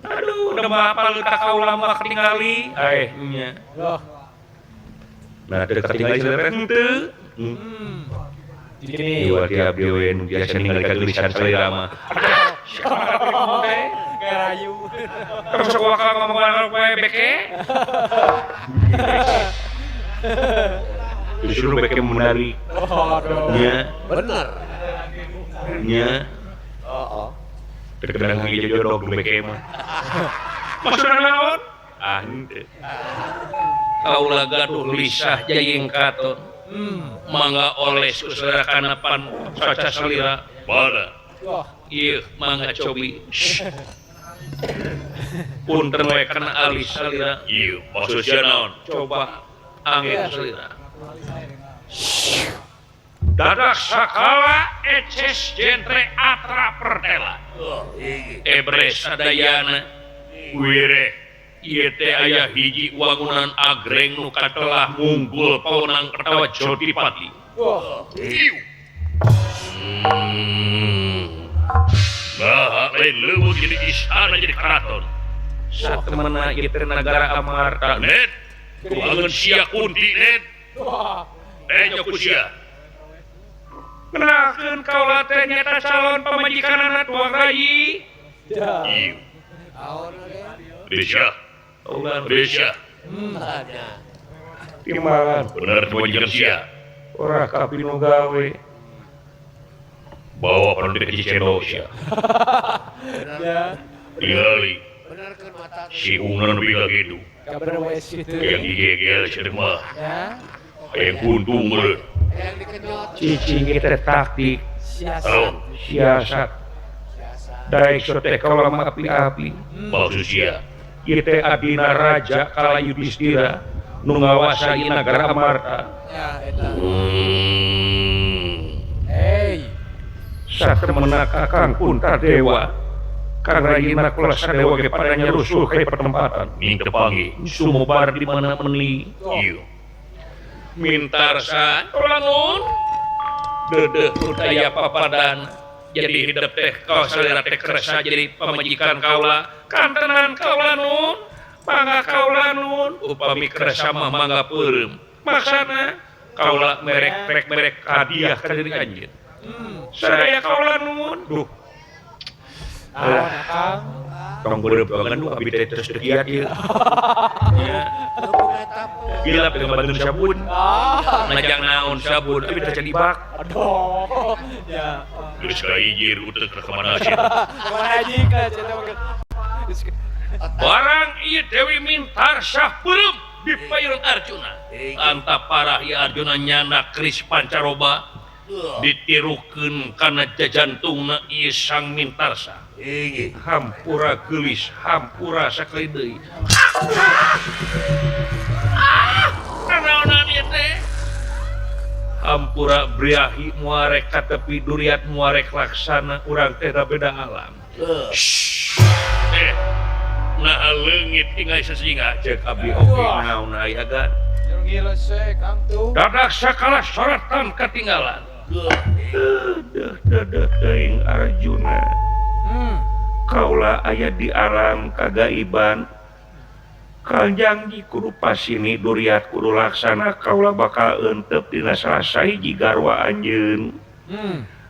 Aduh, da mah apal ka kaula mah katingali. Aeh nya. Nah, teu katingali salira henteu. Gini. Ieu tiap dewe nu biasa ningali kageulisan salira mah. Garayu. Terus sok bakal ngomong poe beke. Justru beke menarik. Oh, nya. Bener. Nya. Heeh. Terkadang lagi jodok beke mah. Maksudna naon? Ah henteu. Kaula gaduh lisah jayeng katon. Mangga oles ku salira kana pan saca salira. Bada. Ieu mangga cobi. Punten we kana alis salira. Ieu maksud sia naon? Coba angge salira. Dadak sakala eces jentre atra pertela. Ebre sadayana wire ieu teh aya hiji wangunan agreng nu katelah munggul pawenang atawa Jotipati. Nah, lain leuweung jadi istana jadi keraton. Satemena ieu teh nagara Amarta. Net, kuangeun sia Kunti net. Eh ku sia. Kenakeun kaula teh nyata calon pamajikanana tuang rayi. Ieu. Risya. Risya. Timbalan. Bener pamajikan sia. Ora kapinu gawe. Bawa pandai ke Cicendo sia. Tingali. Si ungna nepi ka kitu. Yang digegel sia mah. Hayang kuntung meureun. Cicing teh taktik. Siasat. Daek sote kaula mah api-api. Maksud sia. Ieu teh adina raja kala Yudhistira nu ngawasa ieu nagara Amarta. Hey. Satemena Kakang Puntadewa. Kang rayina kula sadewa ge pada nyarusuh ka pertempatan. Ning tepangi sumobar di mana meni. Ieu. Mintarsa kaula nuhun. Deudeuh aya papadan jadi hidup teh kau salira teh kersa jadi pamajikan kaula kantenan kaula nuhun mangga kaula nuhun upami kersa mah mangga peureum maksana kaula merek merek hadiah ka diri anjeun sadaya kaula nuhun duh alah tong beureum bagan nu abi teh terus teu kiat ieu nya gila pengen bantuin sabun najang naon sabun abi teh ibak aduh ya geus kaijir uteuk ka mana sih mana jika barang ieu Dewi Mintarsah beureum di payun Arjuna anta parah ieu Arjuna nyana keris pancaroba ditirukeun kana jajantungna ieu Sang Mintarsa hampura geulis hampura sakali deui nanaonan ieu teh hampura briahi muarek katepi duriat muarek laksana urang teh da beda alam nah leungit tinggal sesinga cek abdi oge naon aya gan dadak sakala sorotan ketinggalan deuh deuh teuing Arjuna kaula aya di alam kagaiban kanjang di kudu pasini duriat kudu laksana kaula bakal entep dina salah sahiji garwa anjeun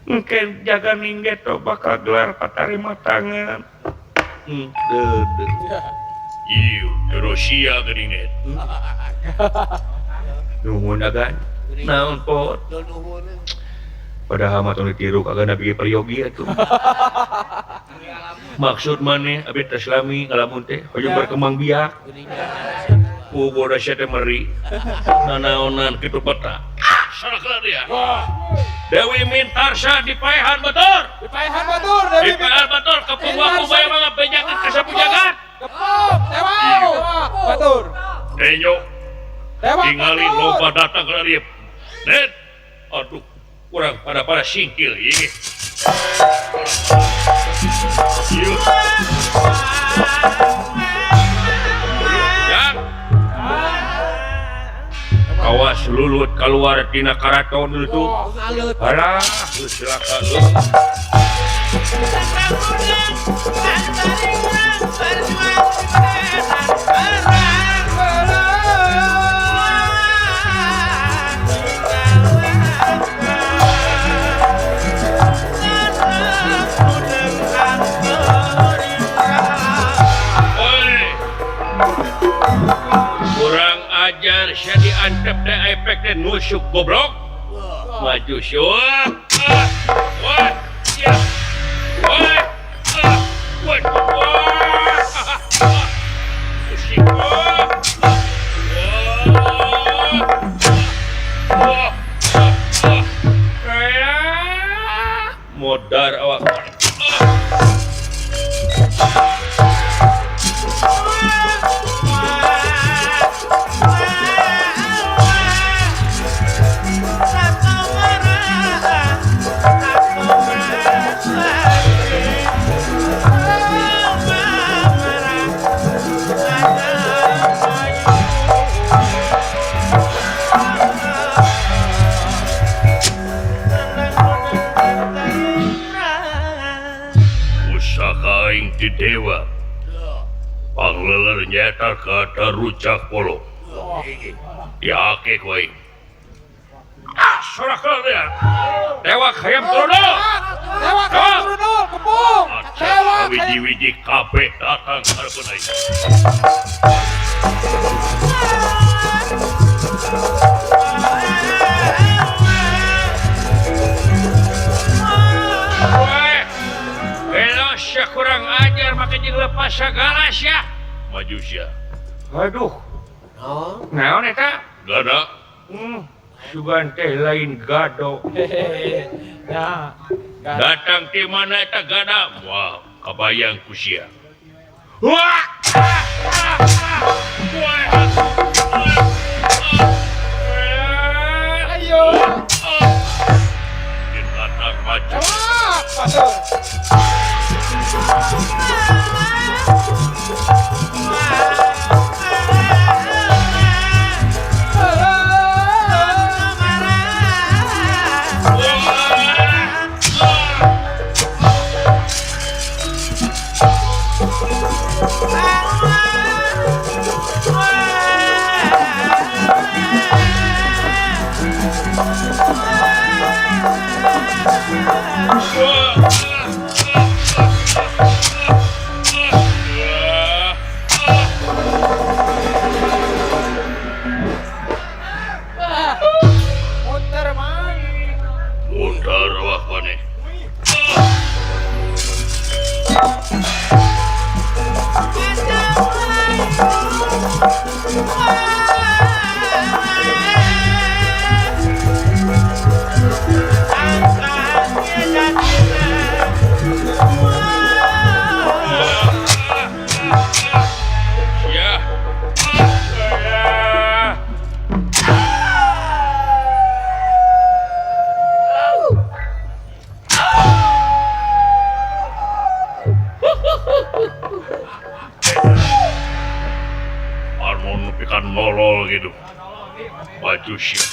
engke jaga ninggeto bakal gelar patarima tangan ieu Rusia geuning nuhun agan naon pot padahal mah tong ditiru kagak nabi peryogi atuh maksud maneh abi teh lami ngalamun teh hoyong berkembang biak goda sia teh meri nanaonan kitu peta salah dia Dewi Mintarsa dipaehan batur dipaehan batur Dewi dipaehan batur kepung ku bae mah bejakeun ka sapu jagat kepung tewak batur denyo tingali loba datang ka dieu net aduh kurang pada singkil ieu. Yang kawas lulut keluar tina karaton itu. Alah, silakan lu. Kurang ajar sia diantep teh efek teh nusuk goblok. Maju sia. Wah, wah, ya. Wah, ah, wah, wah. Usik. Wah. Wah. Wah. Modar awak. Di dewa pangleler nyata kata rujak polo diake kowe sorak ya dewa hayam turunul dewa hayam turunul kepung dewa wiji-wiji kabeh datang hareupeun aing. Sia kurang ajar make jeung lepas sagala sia. Maju sia. Aduh. Naon eta? Gada. Sugan teh lain gado. Nah, datang ti mana eta gada? Wah, kabayang ku sia. Wah! Ayo. Datang maju. Maju sia.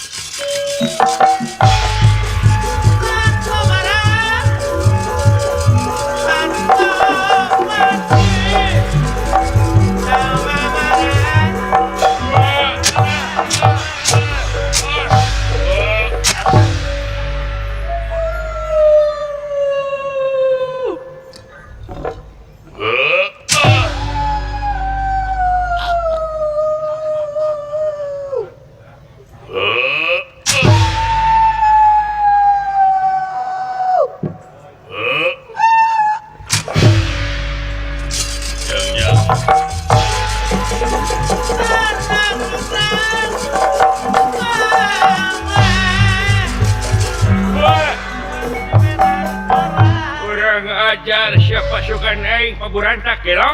Ajar siapa pasukan aing paburantak gelo?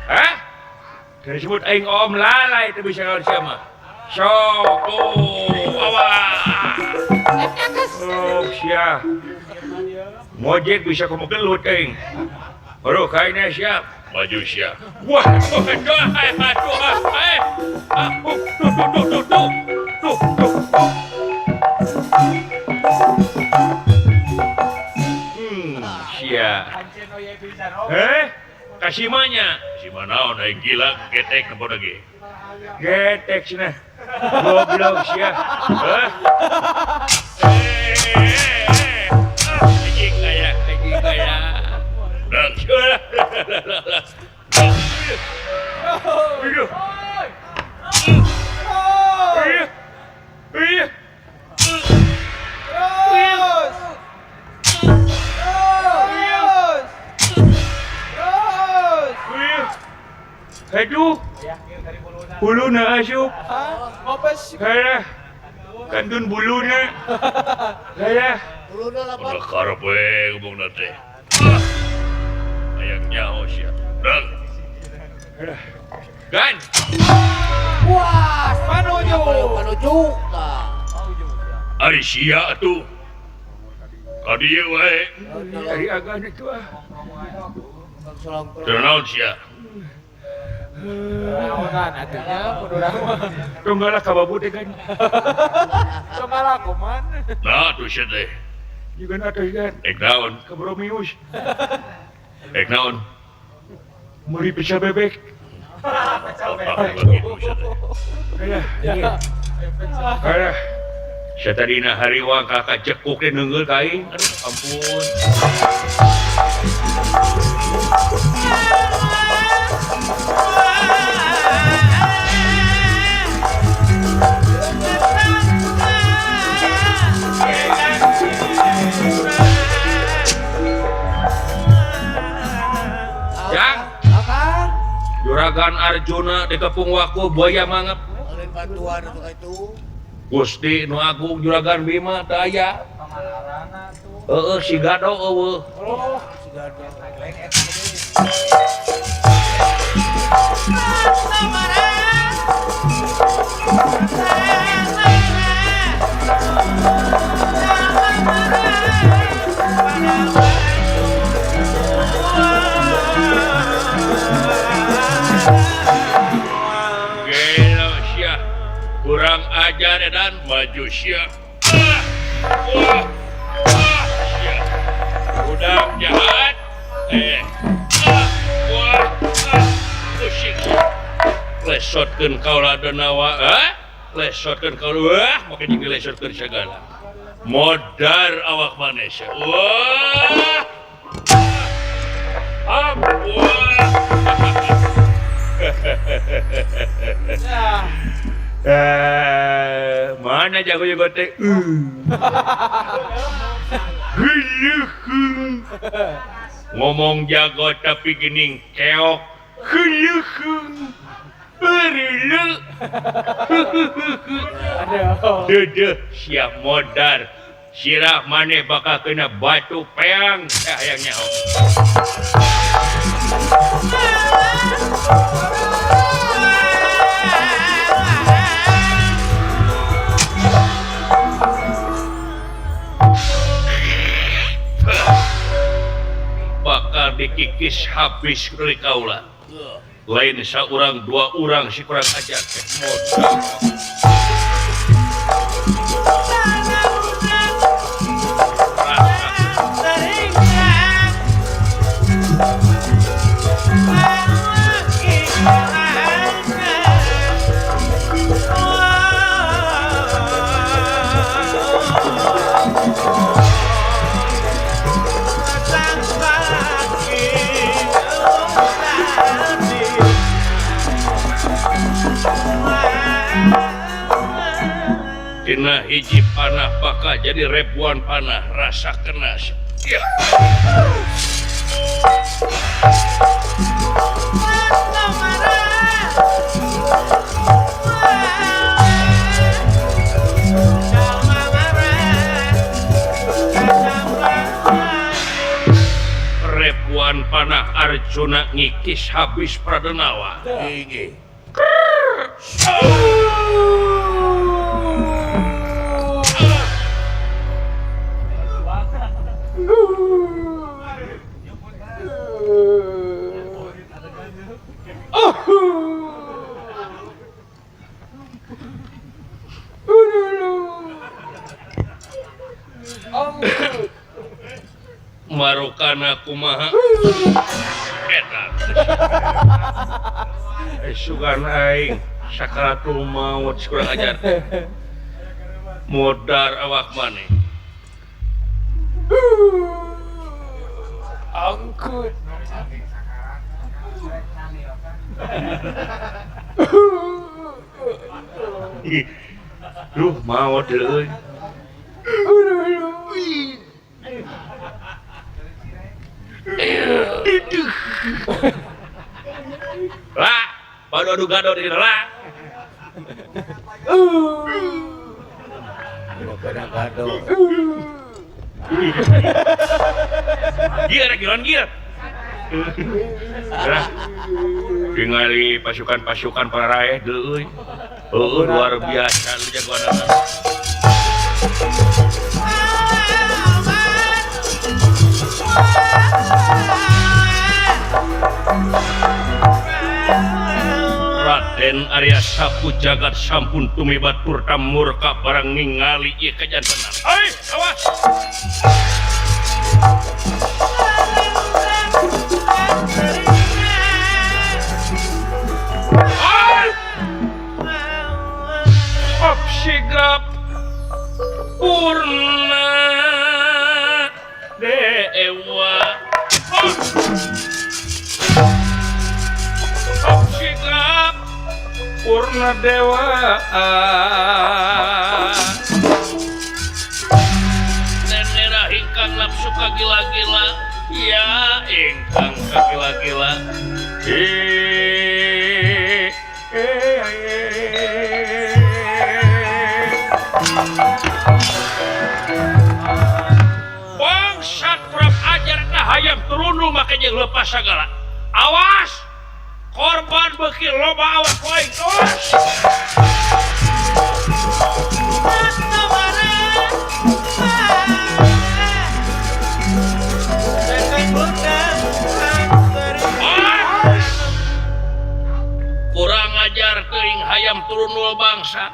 Hah? Disebut aing om lalai itu bisa ngelawan siapa? Sok, oh, awas. Oh, sia. Mojek bisa kamu gelut aing. Aduh, kainnya siap. Maju siap. Wah, aduh, aduh, tuh, tuh, tuh, tuh, tuh, tuh. Sia. Eh, kasimanya. Kasima naon aing gila getek nempo lagi. Getek cenah. Goblok sia. Hah? Anjing aya, anjing aya. Aduh. Iya. Aduh, buluna asup. Halah, kantun buluna. Halah. Udah karep we ngomongna teh. Hayang nyaho sia. Dang. Halah. Gan. Wah, panuju. Panuju tah. Ari sia atuh. Ka dieu wae. Ari agan itu ah. Teu sia. Naonan atunya kudu urang. Tunggalah ka babu teh kan. Tunggalah kuman. Nah atuh sia teh. Juga atuh kan. Ek naon? Ka Bromius. Ek naon? Meuli pecel bebek. Pecel bebek. Alah. Alah. Sia tadina hariwang ka kacekuk teh neungeul ka aing. Aduh ampun. Juragan Arjuna dikepung waku buaya mangep. Gusti nu agung Juragan Bima teu aya. Heeh si Gado eueuh. Gelo sia. Kurang ajar edan maju sia. Wah. Sia. Udang jahat. Wah. Pusing sia. Lesotkeun kaula denawa, ah? Lesotkeun kaula. Wah, make jeung dilesotkeun sagala. Modar awak maneh sia. Wah. Wah. Mana jago-jago teh? Ngomong jago tapi gening keok. Dedeh siap modar. Sirah maneh bakal kena batu peang. Hayang nyaho. Bakal dikikis habis kali kaula. Lain saurang dua urang si kurang ajar teh modal. Tina hiji panah bakal jadi ribuan panah rasa kenas. Ya. Ribuan panah Arjuna ngikis habis Pradenawa. Inggih. Marukana kumaha eta sugan aing sakaratul maut kurang ajar modar awak maneh angkut duh maot euy. Lah, baru adu gado di lah. Gado. Gier, giran gier. Lah, tingali pasukan-pasukan para raeh deui. Heuh, luar biasa lu jagoan. Raden Arya Sapu Jagat sampun tumibat turta murka barang ningali ieu kajantenan. Ai, awas. Ai! Opsigrap Purna Dewa. Opsigrap Purna Dewa. Nenera ingkang nafsu kagila-gila, ya ingkang kagila-gila. Bangsat kurang ajar ka hayam turunu make jeung lepas sagala. Awas! Korban beuki loba awak aing. Awas! Kurang ajar teuing hayam turunul bangsa.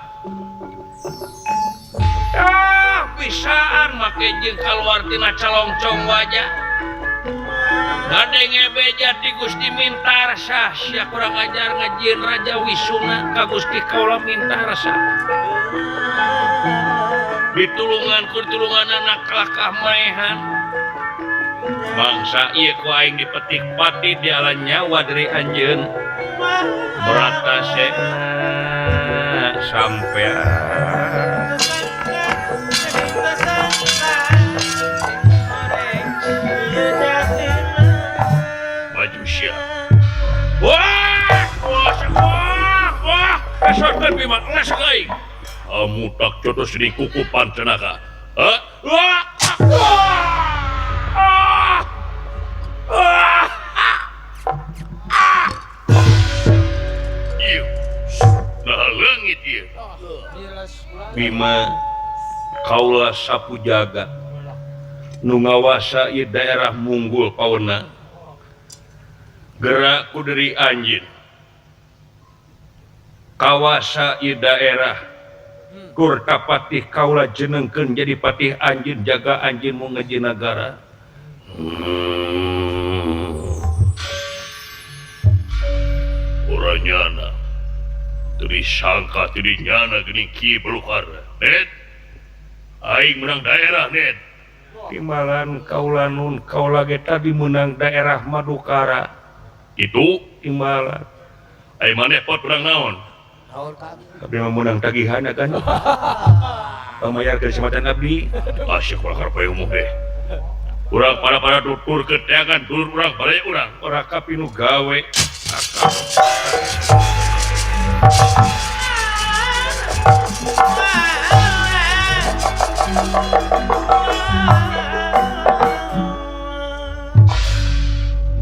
Ah, bisaan make jeung kaluar tina calongcong wajah. Gadenge beja ti Gusti Mintarsa, sia kurang ajar ngajieun Raja Wisuna ka Gusti kaula Mintarsa. Ditulungan ku tulungan anak kalakah maehan. Bangsa ieu ku aing dipetik pati diala nyawa dari anjeun. Bratasena sampean. Maju sia. Wah, wah, wah, wah, esorkeun Bima, les ka aing. Kamu tak jodoh sini kuku pancenaka. Hah? Wah, wah. Ah. Ah. Ah. Ieu. Nah leungit ieu. Bima kaula Sapu Jagat nu ngawasa ieu daerah Munggul Pawenang. Gerak ku deuri anjeun. Kawasa ieu daerah Kurta Patih kaula jenengkeun jadi patih anjeun jaga anjeun mu ngeji nagara. Uranyana teu disangka teu dinyana geuning kieu belukar. Net aing menang daerah net. Timbalan kaula nun kaula ge tadi menang daerah Madukara. Itu timbalan. Ai maneh pot menang naon? Naon Kang? Abdi mah menang tagihan kan. Pamayarkeun sematan abdi. Asyik ulah karep umuh deh. Urang para-para tutur keteangan dulur urang baraya urang ora kapinu gawe.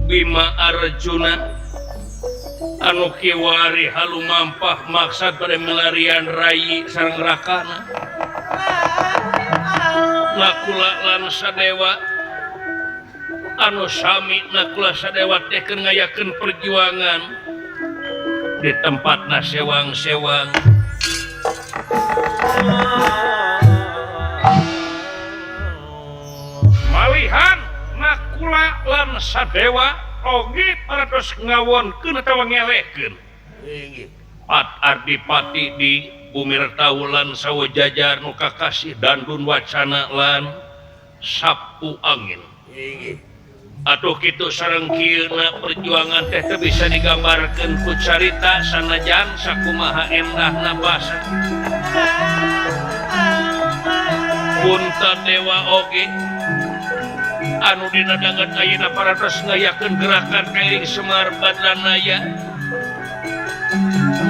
Bima Arjuna anu kiwari halumampah maksad bade milarian rayi sareng rakana. Nakula lan Sadewa anu sami Nakula Sadewa teh keur ngayakeun perjuangan di tempatna sewang-sewang. Malihan Nakula lan Sadewa oge paratos ngawonkeun atawa ngelehkeun. Pat Ardipati di Bumi Retaulan sawo jajar nu kakasih dandun wacana lan sapu angin. Atuh kitu sareng kieuna perjuangan teh teu bisa digambarkeun ku carita sanajan sakumaha endahna basa. Puntadewa oge anu dina danget ayeuna paratos ngayakeun gerakan kairing Semar Badranaya.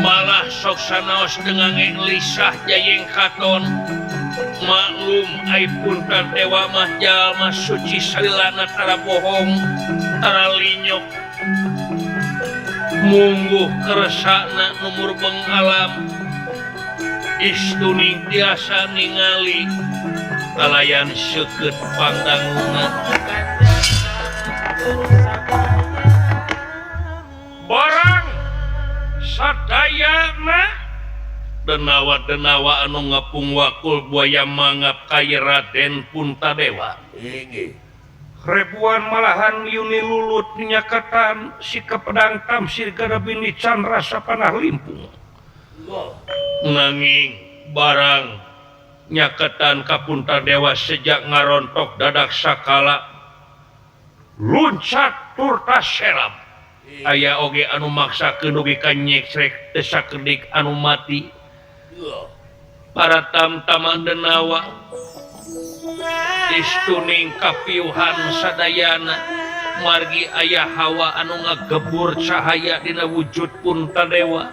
Malah sok sanaos dengange lisah jayeng katon. Maklum ai Puntadewa mah jalma suci salilana tara bohong tara linyok. Mungguh keresana nu murbeng alam. Istuning tiasa ningali kalayan seukeut pandangna. Barang sadayana denawa-denawa anu ngapung wakul buaya mangap kaya Raden Puntadewa. Ribuan malahan Yuni Lulut nyakatan sikap pedang tamsir garabini candra sapanah limpung. Nanging barang nyaketan ka Puntadewa sejak ngarontok dadak sakala luncat turta serap. Aya oge anu maksakeun dugi ka nyeksrek teu sakedik anu mati. Para tamtama denawa istuning kapiuhan sadayana margi aya hawa anu ngagebur cahaya dina wujud Puntadewa.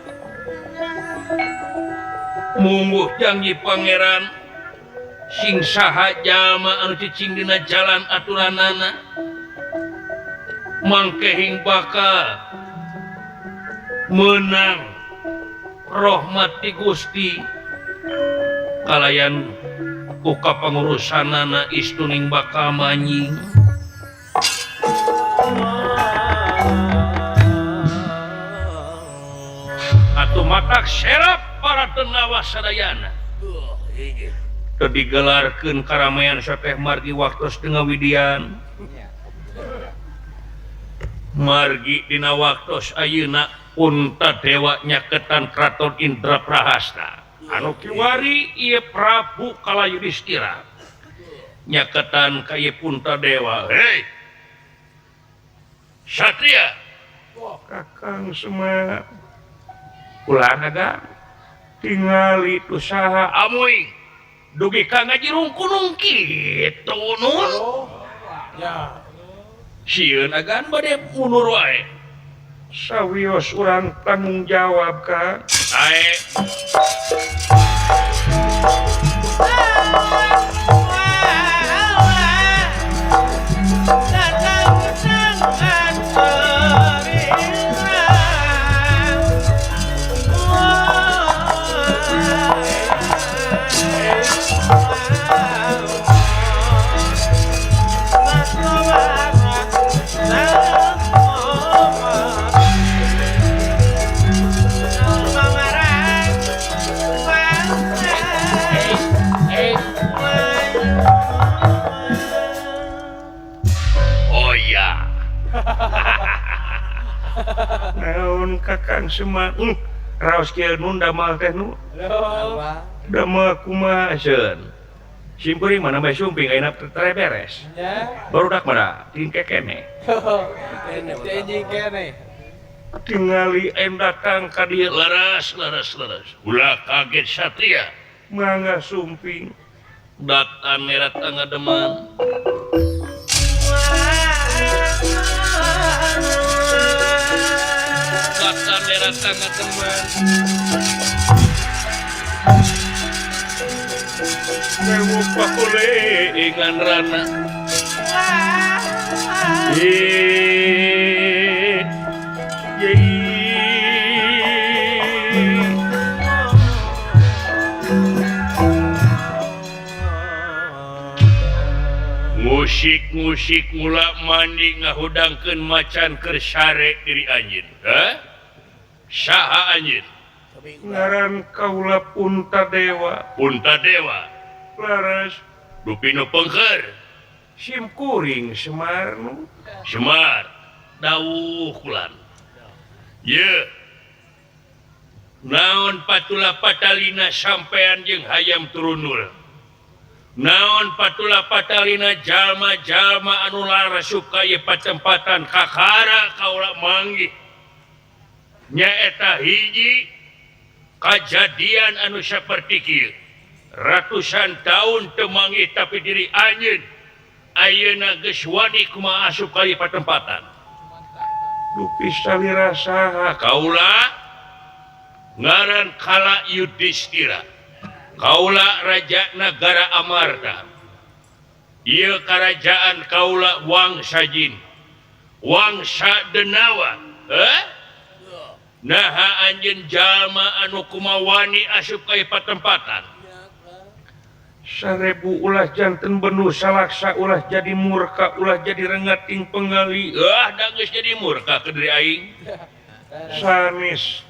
Mungguh janji pangeran sing saha jalma anu cicing dina jalan aturanana mangkehing bakal menang rahmat ti Gusti kalayan ku kapangurusanana istuning bakal manying. Atuh matak serap para denawa sadayana teu digelarkeun karamean sateh margi waktos teu ngawidian. Margi dina waktos ayeuna Puntadewa nyaketan Kraton Indraprahasta anu kiwari ieu Prabu Kala Yudhistira nyaketan ka ieu Puntadewa. Hei Satria, Kakang Semar ulah naga tingali tu saha amuing dugi ka ngajirung kunung kitu nun. Ya. Sieun agan bade mundur wae. Sawios urang tanggung jawab ka. Ae. Naon Kakang Semar raos kieu nun damel teh nu damel kumaha seun simkuring mana bae sumping ayeuna teu beres barudak mana tingke kene tingali em datang ka dieu leres leres leres ulah kaget Satria mangga sumping. Datan nerat ngademan. Datan nerat ngademan. Sewu pakulingan rana. Musik-musik mula mandi ngahudangkeun macan keur sare diri anjeun. Hah? Saha anjeun? Ngaran kaula Puntadewa. Puntadewa. Laras dupi nu pengker. Sim kuring Semar nu. Semar dawuh kulan. Ye. Naon patula patalina sampean jeung hayam turunul. Naon patula patalina jalma-jalma anu larasup ka ieu patempatan kakara kaula manggih. Nyaeta hiji kajadian anu saperti kieu. Ratusan tahun teu manggih tapi diri anjeun ayeuna geus wani kumaha asup ka ieu patempatan. Dupi salira saha kaula ngaran Kala Yudhistira. Kaula raja nagara Amarta. Ieu karajaan kaula Wangsa Jin. Wangsa Denawa. Heh? Naha anjeun jalma anu kumawani asup ka ieu patempatan. Sarebu ulah janten benu salaksa ulah jadi murka ulah jadi rengat ing penggali. Ah, da geus jadi murka ke diri aing. Sanes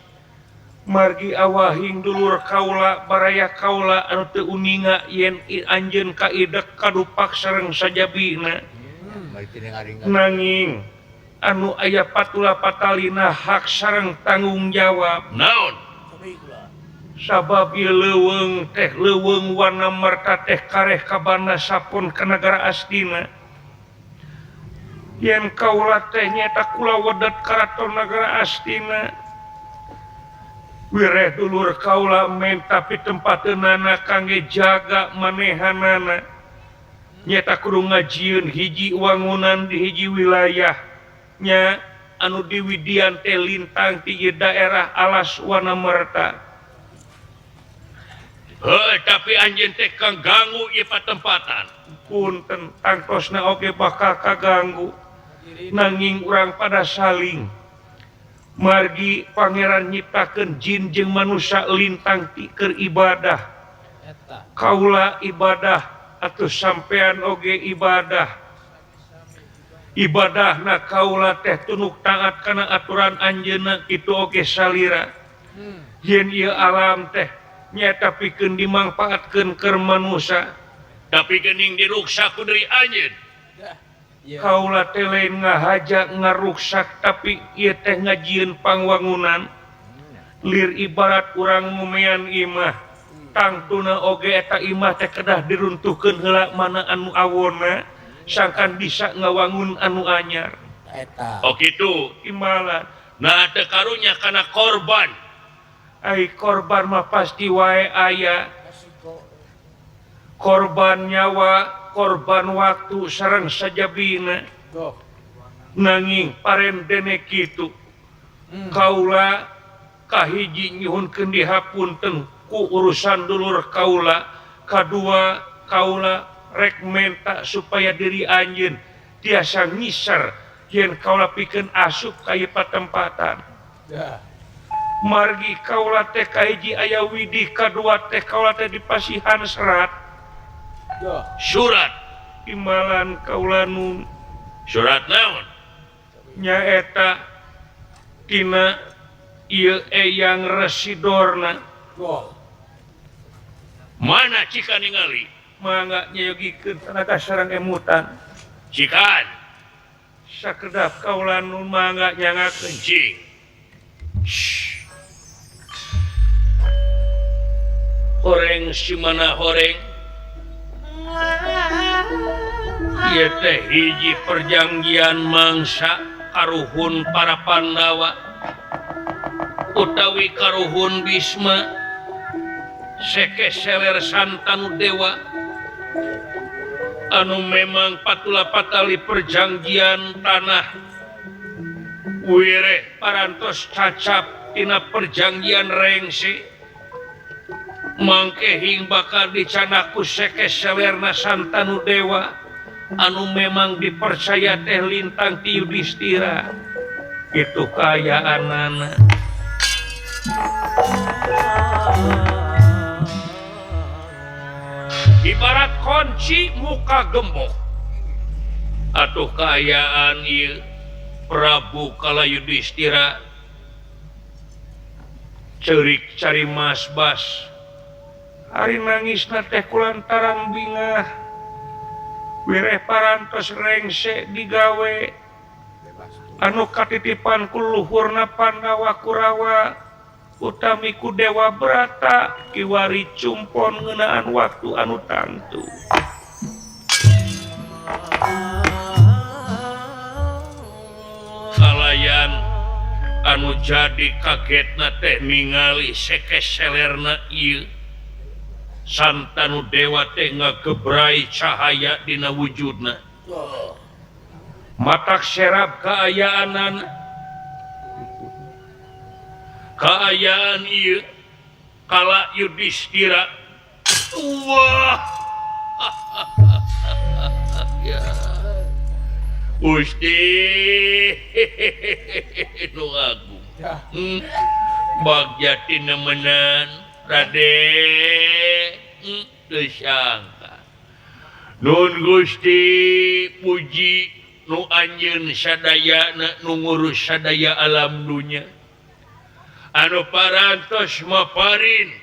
margi awahing dulur kaula baraya kaula anu teu uninga yen anjeun kaidek kadupak sareng sajabina. Nanging anu aya patula patalina hak sareng tanggung jawab. Naon? Sabab ieu leuweung teh leuweung warna marta teh kareh kabana sapon ka nagara Astina. Yen kaula teh nyaeta kula wedet karaton nagara Astina. Wireh dulur kaula menta pitempateunana kangge jaga manehanana. Nyata kudu ngajieun hiji wangunan di hiji wilayah nya anu diwidian teh lintang ti ieu daerah alas Wanamerta. Heuh, tapi anjeun teh kaganggu ieu patempatan. Punten tangtosna oge bakal kaganggu. Nanging urang pada saling margi pangeran nyiptakeun jin jeung manusia lintang ti keur ibadah. Kaula ibadah atuh sampean oge ibadah. Ibadahna kaula teh tunuk taat kana aturan anjeunna kitu oge salira. Yen ieu alam teh nyaeta pikeun dimangpaatkeun keur manusia, tapi geuning diruksak ku deui anjeun. Kaula teh lain ngahaja ngaruksak tapi ieu teh ngajieun pangwangunan. Lir ibarat urang ngumean imah, tangtuna oge eta imah teh kedah diruntuhkeun heula mana anu awonna sangkan bisa ngawangun anu anyar. Oh kitu imbalan. Nah teu karunya kana korban. Ai korban mah pasti wae aya. Korban nyawa, korban waktu sareng sajabina. Nanging parendene kitu. Kaula kahiji nyuhunkeun dihapunten ku urusan dulur kaula, kadua kaula rek menta supaya diri anjeun tiasa ngiser yen kaula pikeun asup ka ieu patempatan. Margi kaula teh kahiji aya widih, kadua teh kaula teh dipasihan serat. Surat imbalan kaula nun. Surat naon? Nyaeta tina ieu Eyang Residorna. Mana cika ningali? Mangga nyayogikeun tenaga sareng emutan. Cikan sakedap kaula nun mangga nyangakeun. Cing. Horeng si mana horeng? Ieu teh hiji perjanjian mangsa karuhun para Pandawa utawi karuhun Bisma seke seler Santanu Dewa Anu memang patula patali perjanjian tanah wireh parantos cacap tina perjanjian rengse mangkehing bakal dicanaku seke selerna Santanu Dewa anu memang dipercaya teh lintang ti Yudhistira itu kaayaanana. Ibarat kunci muka gembok atuh kaayaan ieu Prabu Kala Yudhistira ceurik cari mas bas ari nangisna teh kulantaran bingah wireh parantos rengse digawe anu katitipan ku luhurna Pandawa Kurawa utami ku Dewa Brata kiwari cumpon ngeunaan waktu anu tangtu. Kalayan anu jadi kagetna teh ningali seke selerna ieu Santanu Dewa teh ngagebrai cahaya dina wujudna. Matak serap kaayaanana. Kaayaan ieu Kala Yudhistira. Wah. Ya. Gusti nu agung. Bagja tinemenan Raden teu sangka. Nun Gusti puji nu anjeun sadayana nu ngurus sadaya alam dunya. Anu parantos maparin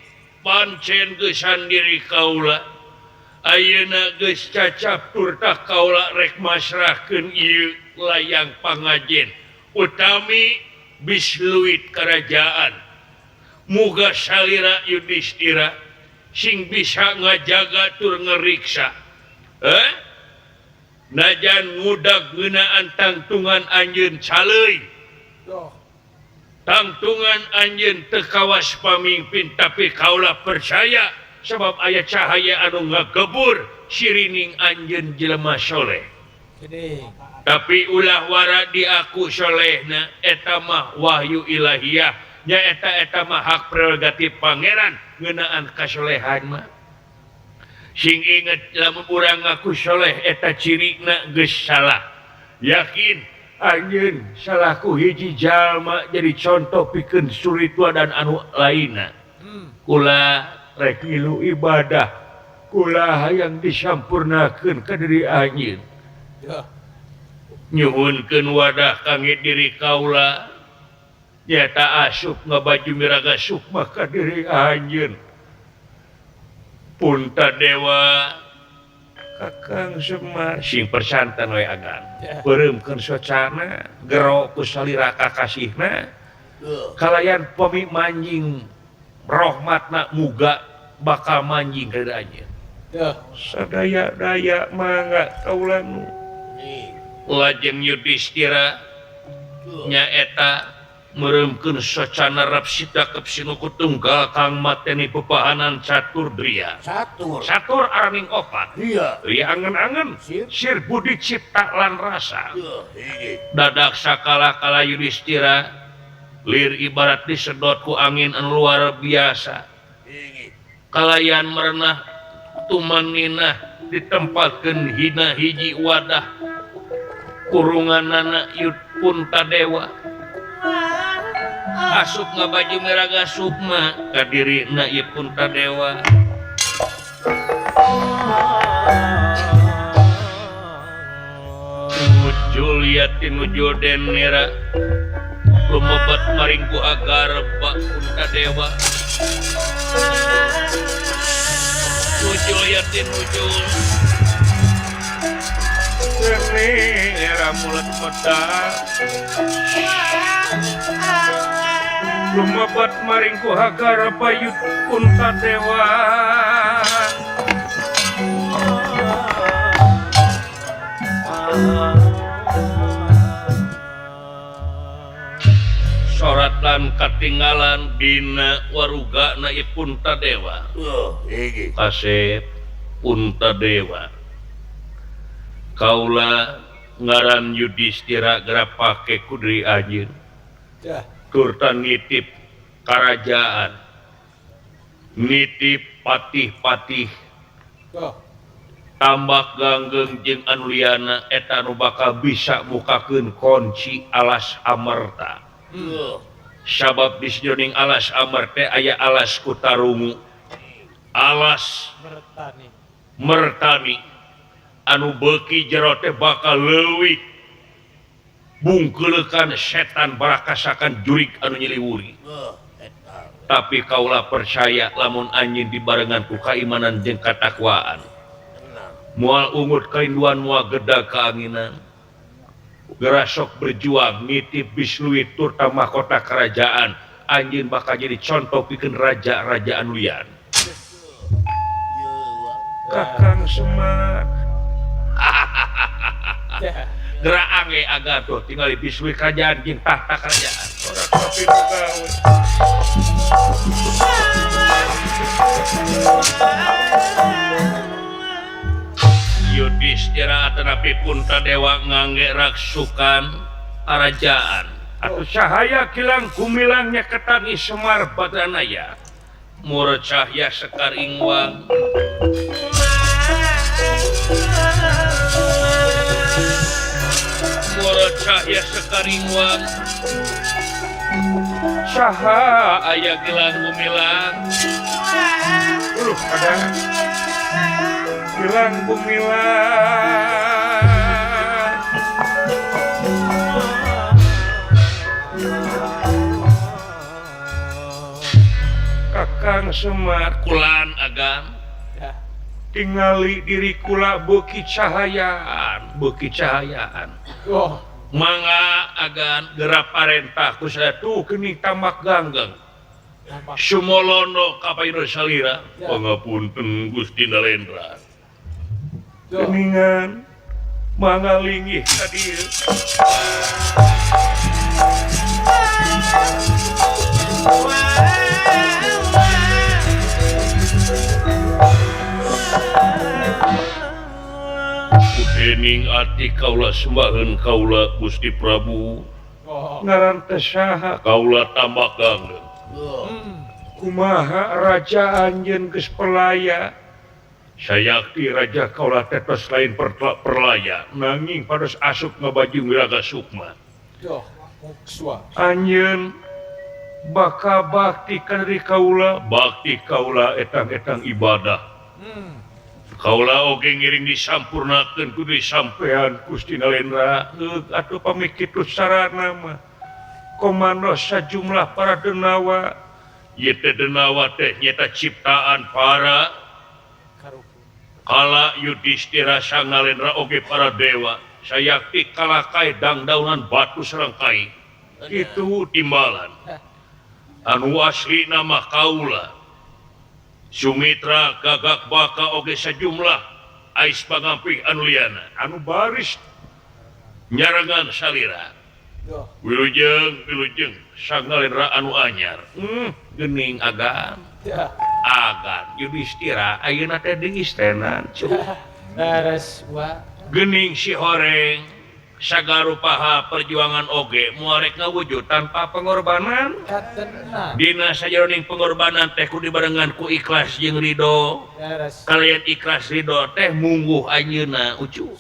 pancen geusan diri kaula ayeuna geus cacap turta kaula rek masrahkeun ieu layang pangajen utami bisluit kerajaan muga salira Yudhistira sing bisa ngajaga tur ngeriksa najan ngudag ngeunaan tangtungan anjeun caleuy tangtungan anjeun teu kawas pamimpin tapi kaula percaya sebab aya cahaya anu ngagebur sirining anjeun jelema soleh. Tapi ulah wara di aku solehna eta mah wahyu ilahiyah nya eta mah hak prerogatif pangeran ngeunaan kasolehan mah. Sing inget lamun urang ngaku soleh eta cirina geus salah. Yakin anjeun salahku hiji jalma jadi contoh pikeun suritua dan anu lainna. Kula rek ngilu ibadah kula hayang disampurnakeun ka diri anjeun. Nyuhunkeun wadah kangge diri kaula nyata asup ngabaju miraga sukma ka diri anjeun. Punta Dewa Kakang Semar sing persantan we agan beureumkeun socana gero ku salira kakasihna kalayan pami manjing rohmatna muga bakal manjing ka anjeun. Sadaya-daya mangga kaula nu lajeng Yudhistira nyaeta meureumkeun socana rapsita kepsinuku tunggal kang mateni pepahanan catur dria. Catur araning opat. Iya. Ria angen-angen sir budi cipta lan rasa. Dadak sakala-kala Yudhistira lir ibarat disedot ku angin anu luar biasa. Kalayan merenah tumanginah ditempatkeun hina hiji wadah kurunganana Yud Puntadewa. Asup ngabaju miraga sukma ka dirina ieu Puntadewa. Nujul ya tinujul denira lumebat maring ku agarba Puntadewa. Nujul ya tinujul denira mulut medal lumebat maring ku hagarba Yud Puntadewa. Soratan katinggalan dina warugana ieu Puntadewa. Kasep Puntadewa kaula ngaran Yudhistira geura pake kudri anjeun turta nitip karajaan nitip patih-patih tambak ganggeng jeung anu liana eta nu bakal bisa mukakeun kunci alas amerta. Sabab di sajroning alas amerta aya alas kutarungu, alas mertani anu beuki jero teh bakal leuwih bungkeulekan setan barakasakan jurig anu nyiliwuri. Tapi kaula percaya lamun anjeun dibarengan ku kaimanan jeung katakwaan, mual ungut kainduan mual gedag keanginan, gerasok berjuang nitip bisluit turta mahkota kerajaan, anjeun bakal jadi contoh pikeun raja-raja anu lian. Kakang Semar geraang ge agar tuh tinggal di bisluit kerajaan jeung tahta kerajaan. Ora tapi gawe. Yudhistira atanapi Puntadewa ngangge raksukan karajaan atau cahaya kilang gumilangnya ketani Semar Badranaya murah cahya sekar ingwang murah cahya sekar ingwang saha aya kilang gumilang ada gilang gumilang Kakang Semar kulan agam tingali diri kula beuki cahayaan beuki cahayaan. Oh. Mangga agan geura parentah ku tuh geuning tambak ganggeng Sumolono ka Payuna Salira pangapunten Gusti Nalendra geningan mangga linggih ka dieu. Dening ati kaula sembaheun kaula Gusti Prabu ngaran teh saha kaula tambak ganggeng. Kumaha raja anjeun geus perlaya sayakti raja kaula teh tos lain perlaya nanging pados asup ngabaju wiraga sukma. Anjeun bakal bakti ka diri kaula bakti kaula etang-etang ibadah. Kaula oge ngiring disampurnakeun ku disampean Gusti Nalendra. Atuh pamit kitu sarana mah komando sajumlah para denawa ieu teh denawa teh nyata ciptaan para kala Yudhistira Sang Nalendra oge para dewa sayakti kalakai dangdaunan batu sarangkai kitu timbalan anu asli nama kaula Sumitra gagak baka oge sajumlah ais pangampih anu liana anu baris nyarengan salira. Wilujeng wilujeng Sang Nalendra anu anyar. Geuning agan agan Yudhistira ayeuna teh diistenan Leres wa geuning si horeng sagarupaha perjuangan oge moal rek ngawujud tanpa pengorbanan. Dina sajeroning pengorbanan teh kudu dibarengan ku ikhlas jeung ridho. Kalian ikhlas ridho teh mungguh anjeunna ucu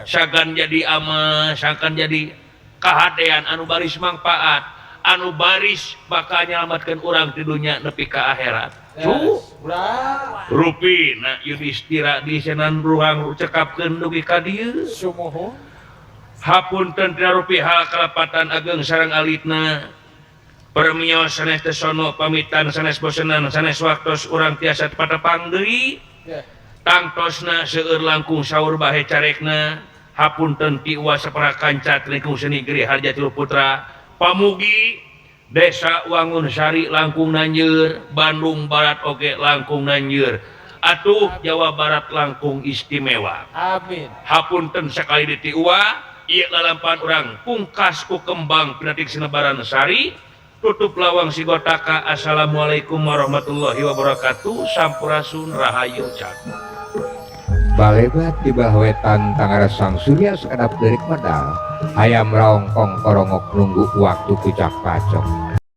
sagan jadi ama sangkan jadi kahadean anu baris mangpaat anu baris bakal nyalamatkeun urang ti dunya nepi ka akhirat. Rupina Yudhistira disenan ruang cekapkeun dugi ka dieu. Hapunten tina rupi hal kalepatan ageng sareng alitna permios sanes teu sono pamitan sanes bosenan sanes waktos urang tiasa patepang deui tangtosna seueur langkung saur bahe carekna. Hapunten ti uwa sapara kanca lingkung seni Giri Harja Tilu Putra pamugi desa Wangunsari langkung nanjeur, Bandung Barat oge langkung nanjeur, atuh Jawa Barat langkung istimewa. Amin. Hapunten sakali deui ti uwa ieu lalampahan urang pungkas ku kembang pinatik sinebaran sari tutup lawang sigotaka. Assalamualaikum warahmatullahi wabarakatuh. Sampurasun rahayu cakep. Balebat di belah wetan tangara sang surya sakedap leurik medal, hayam raongkong korongok nunggu waktu kucak pacok.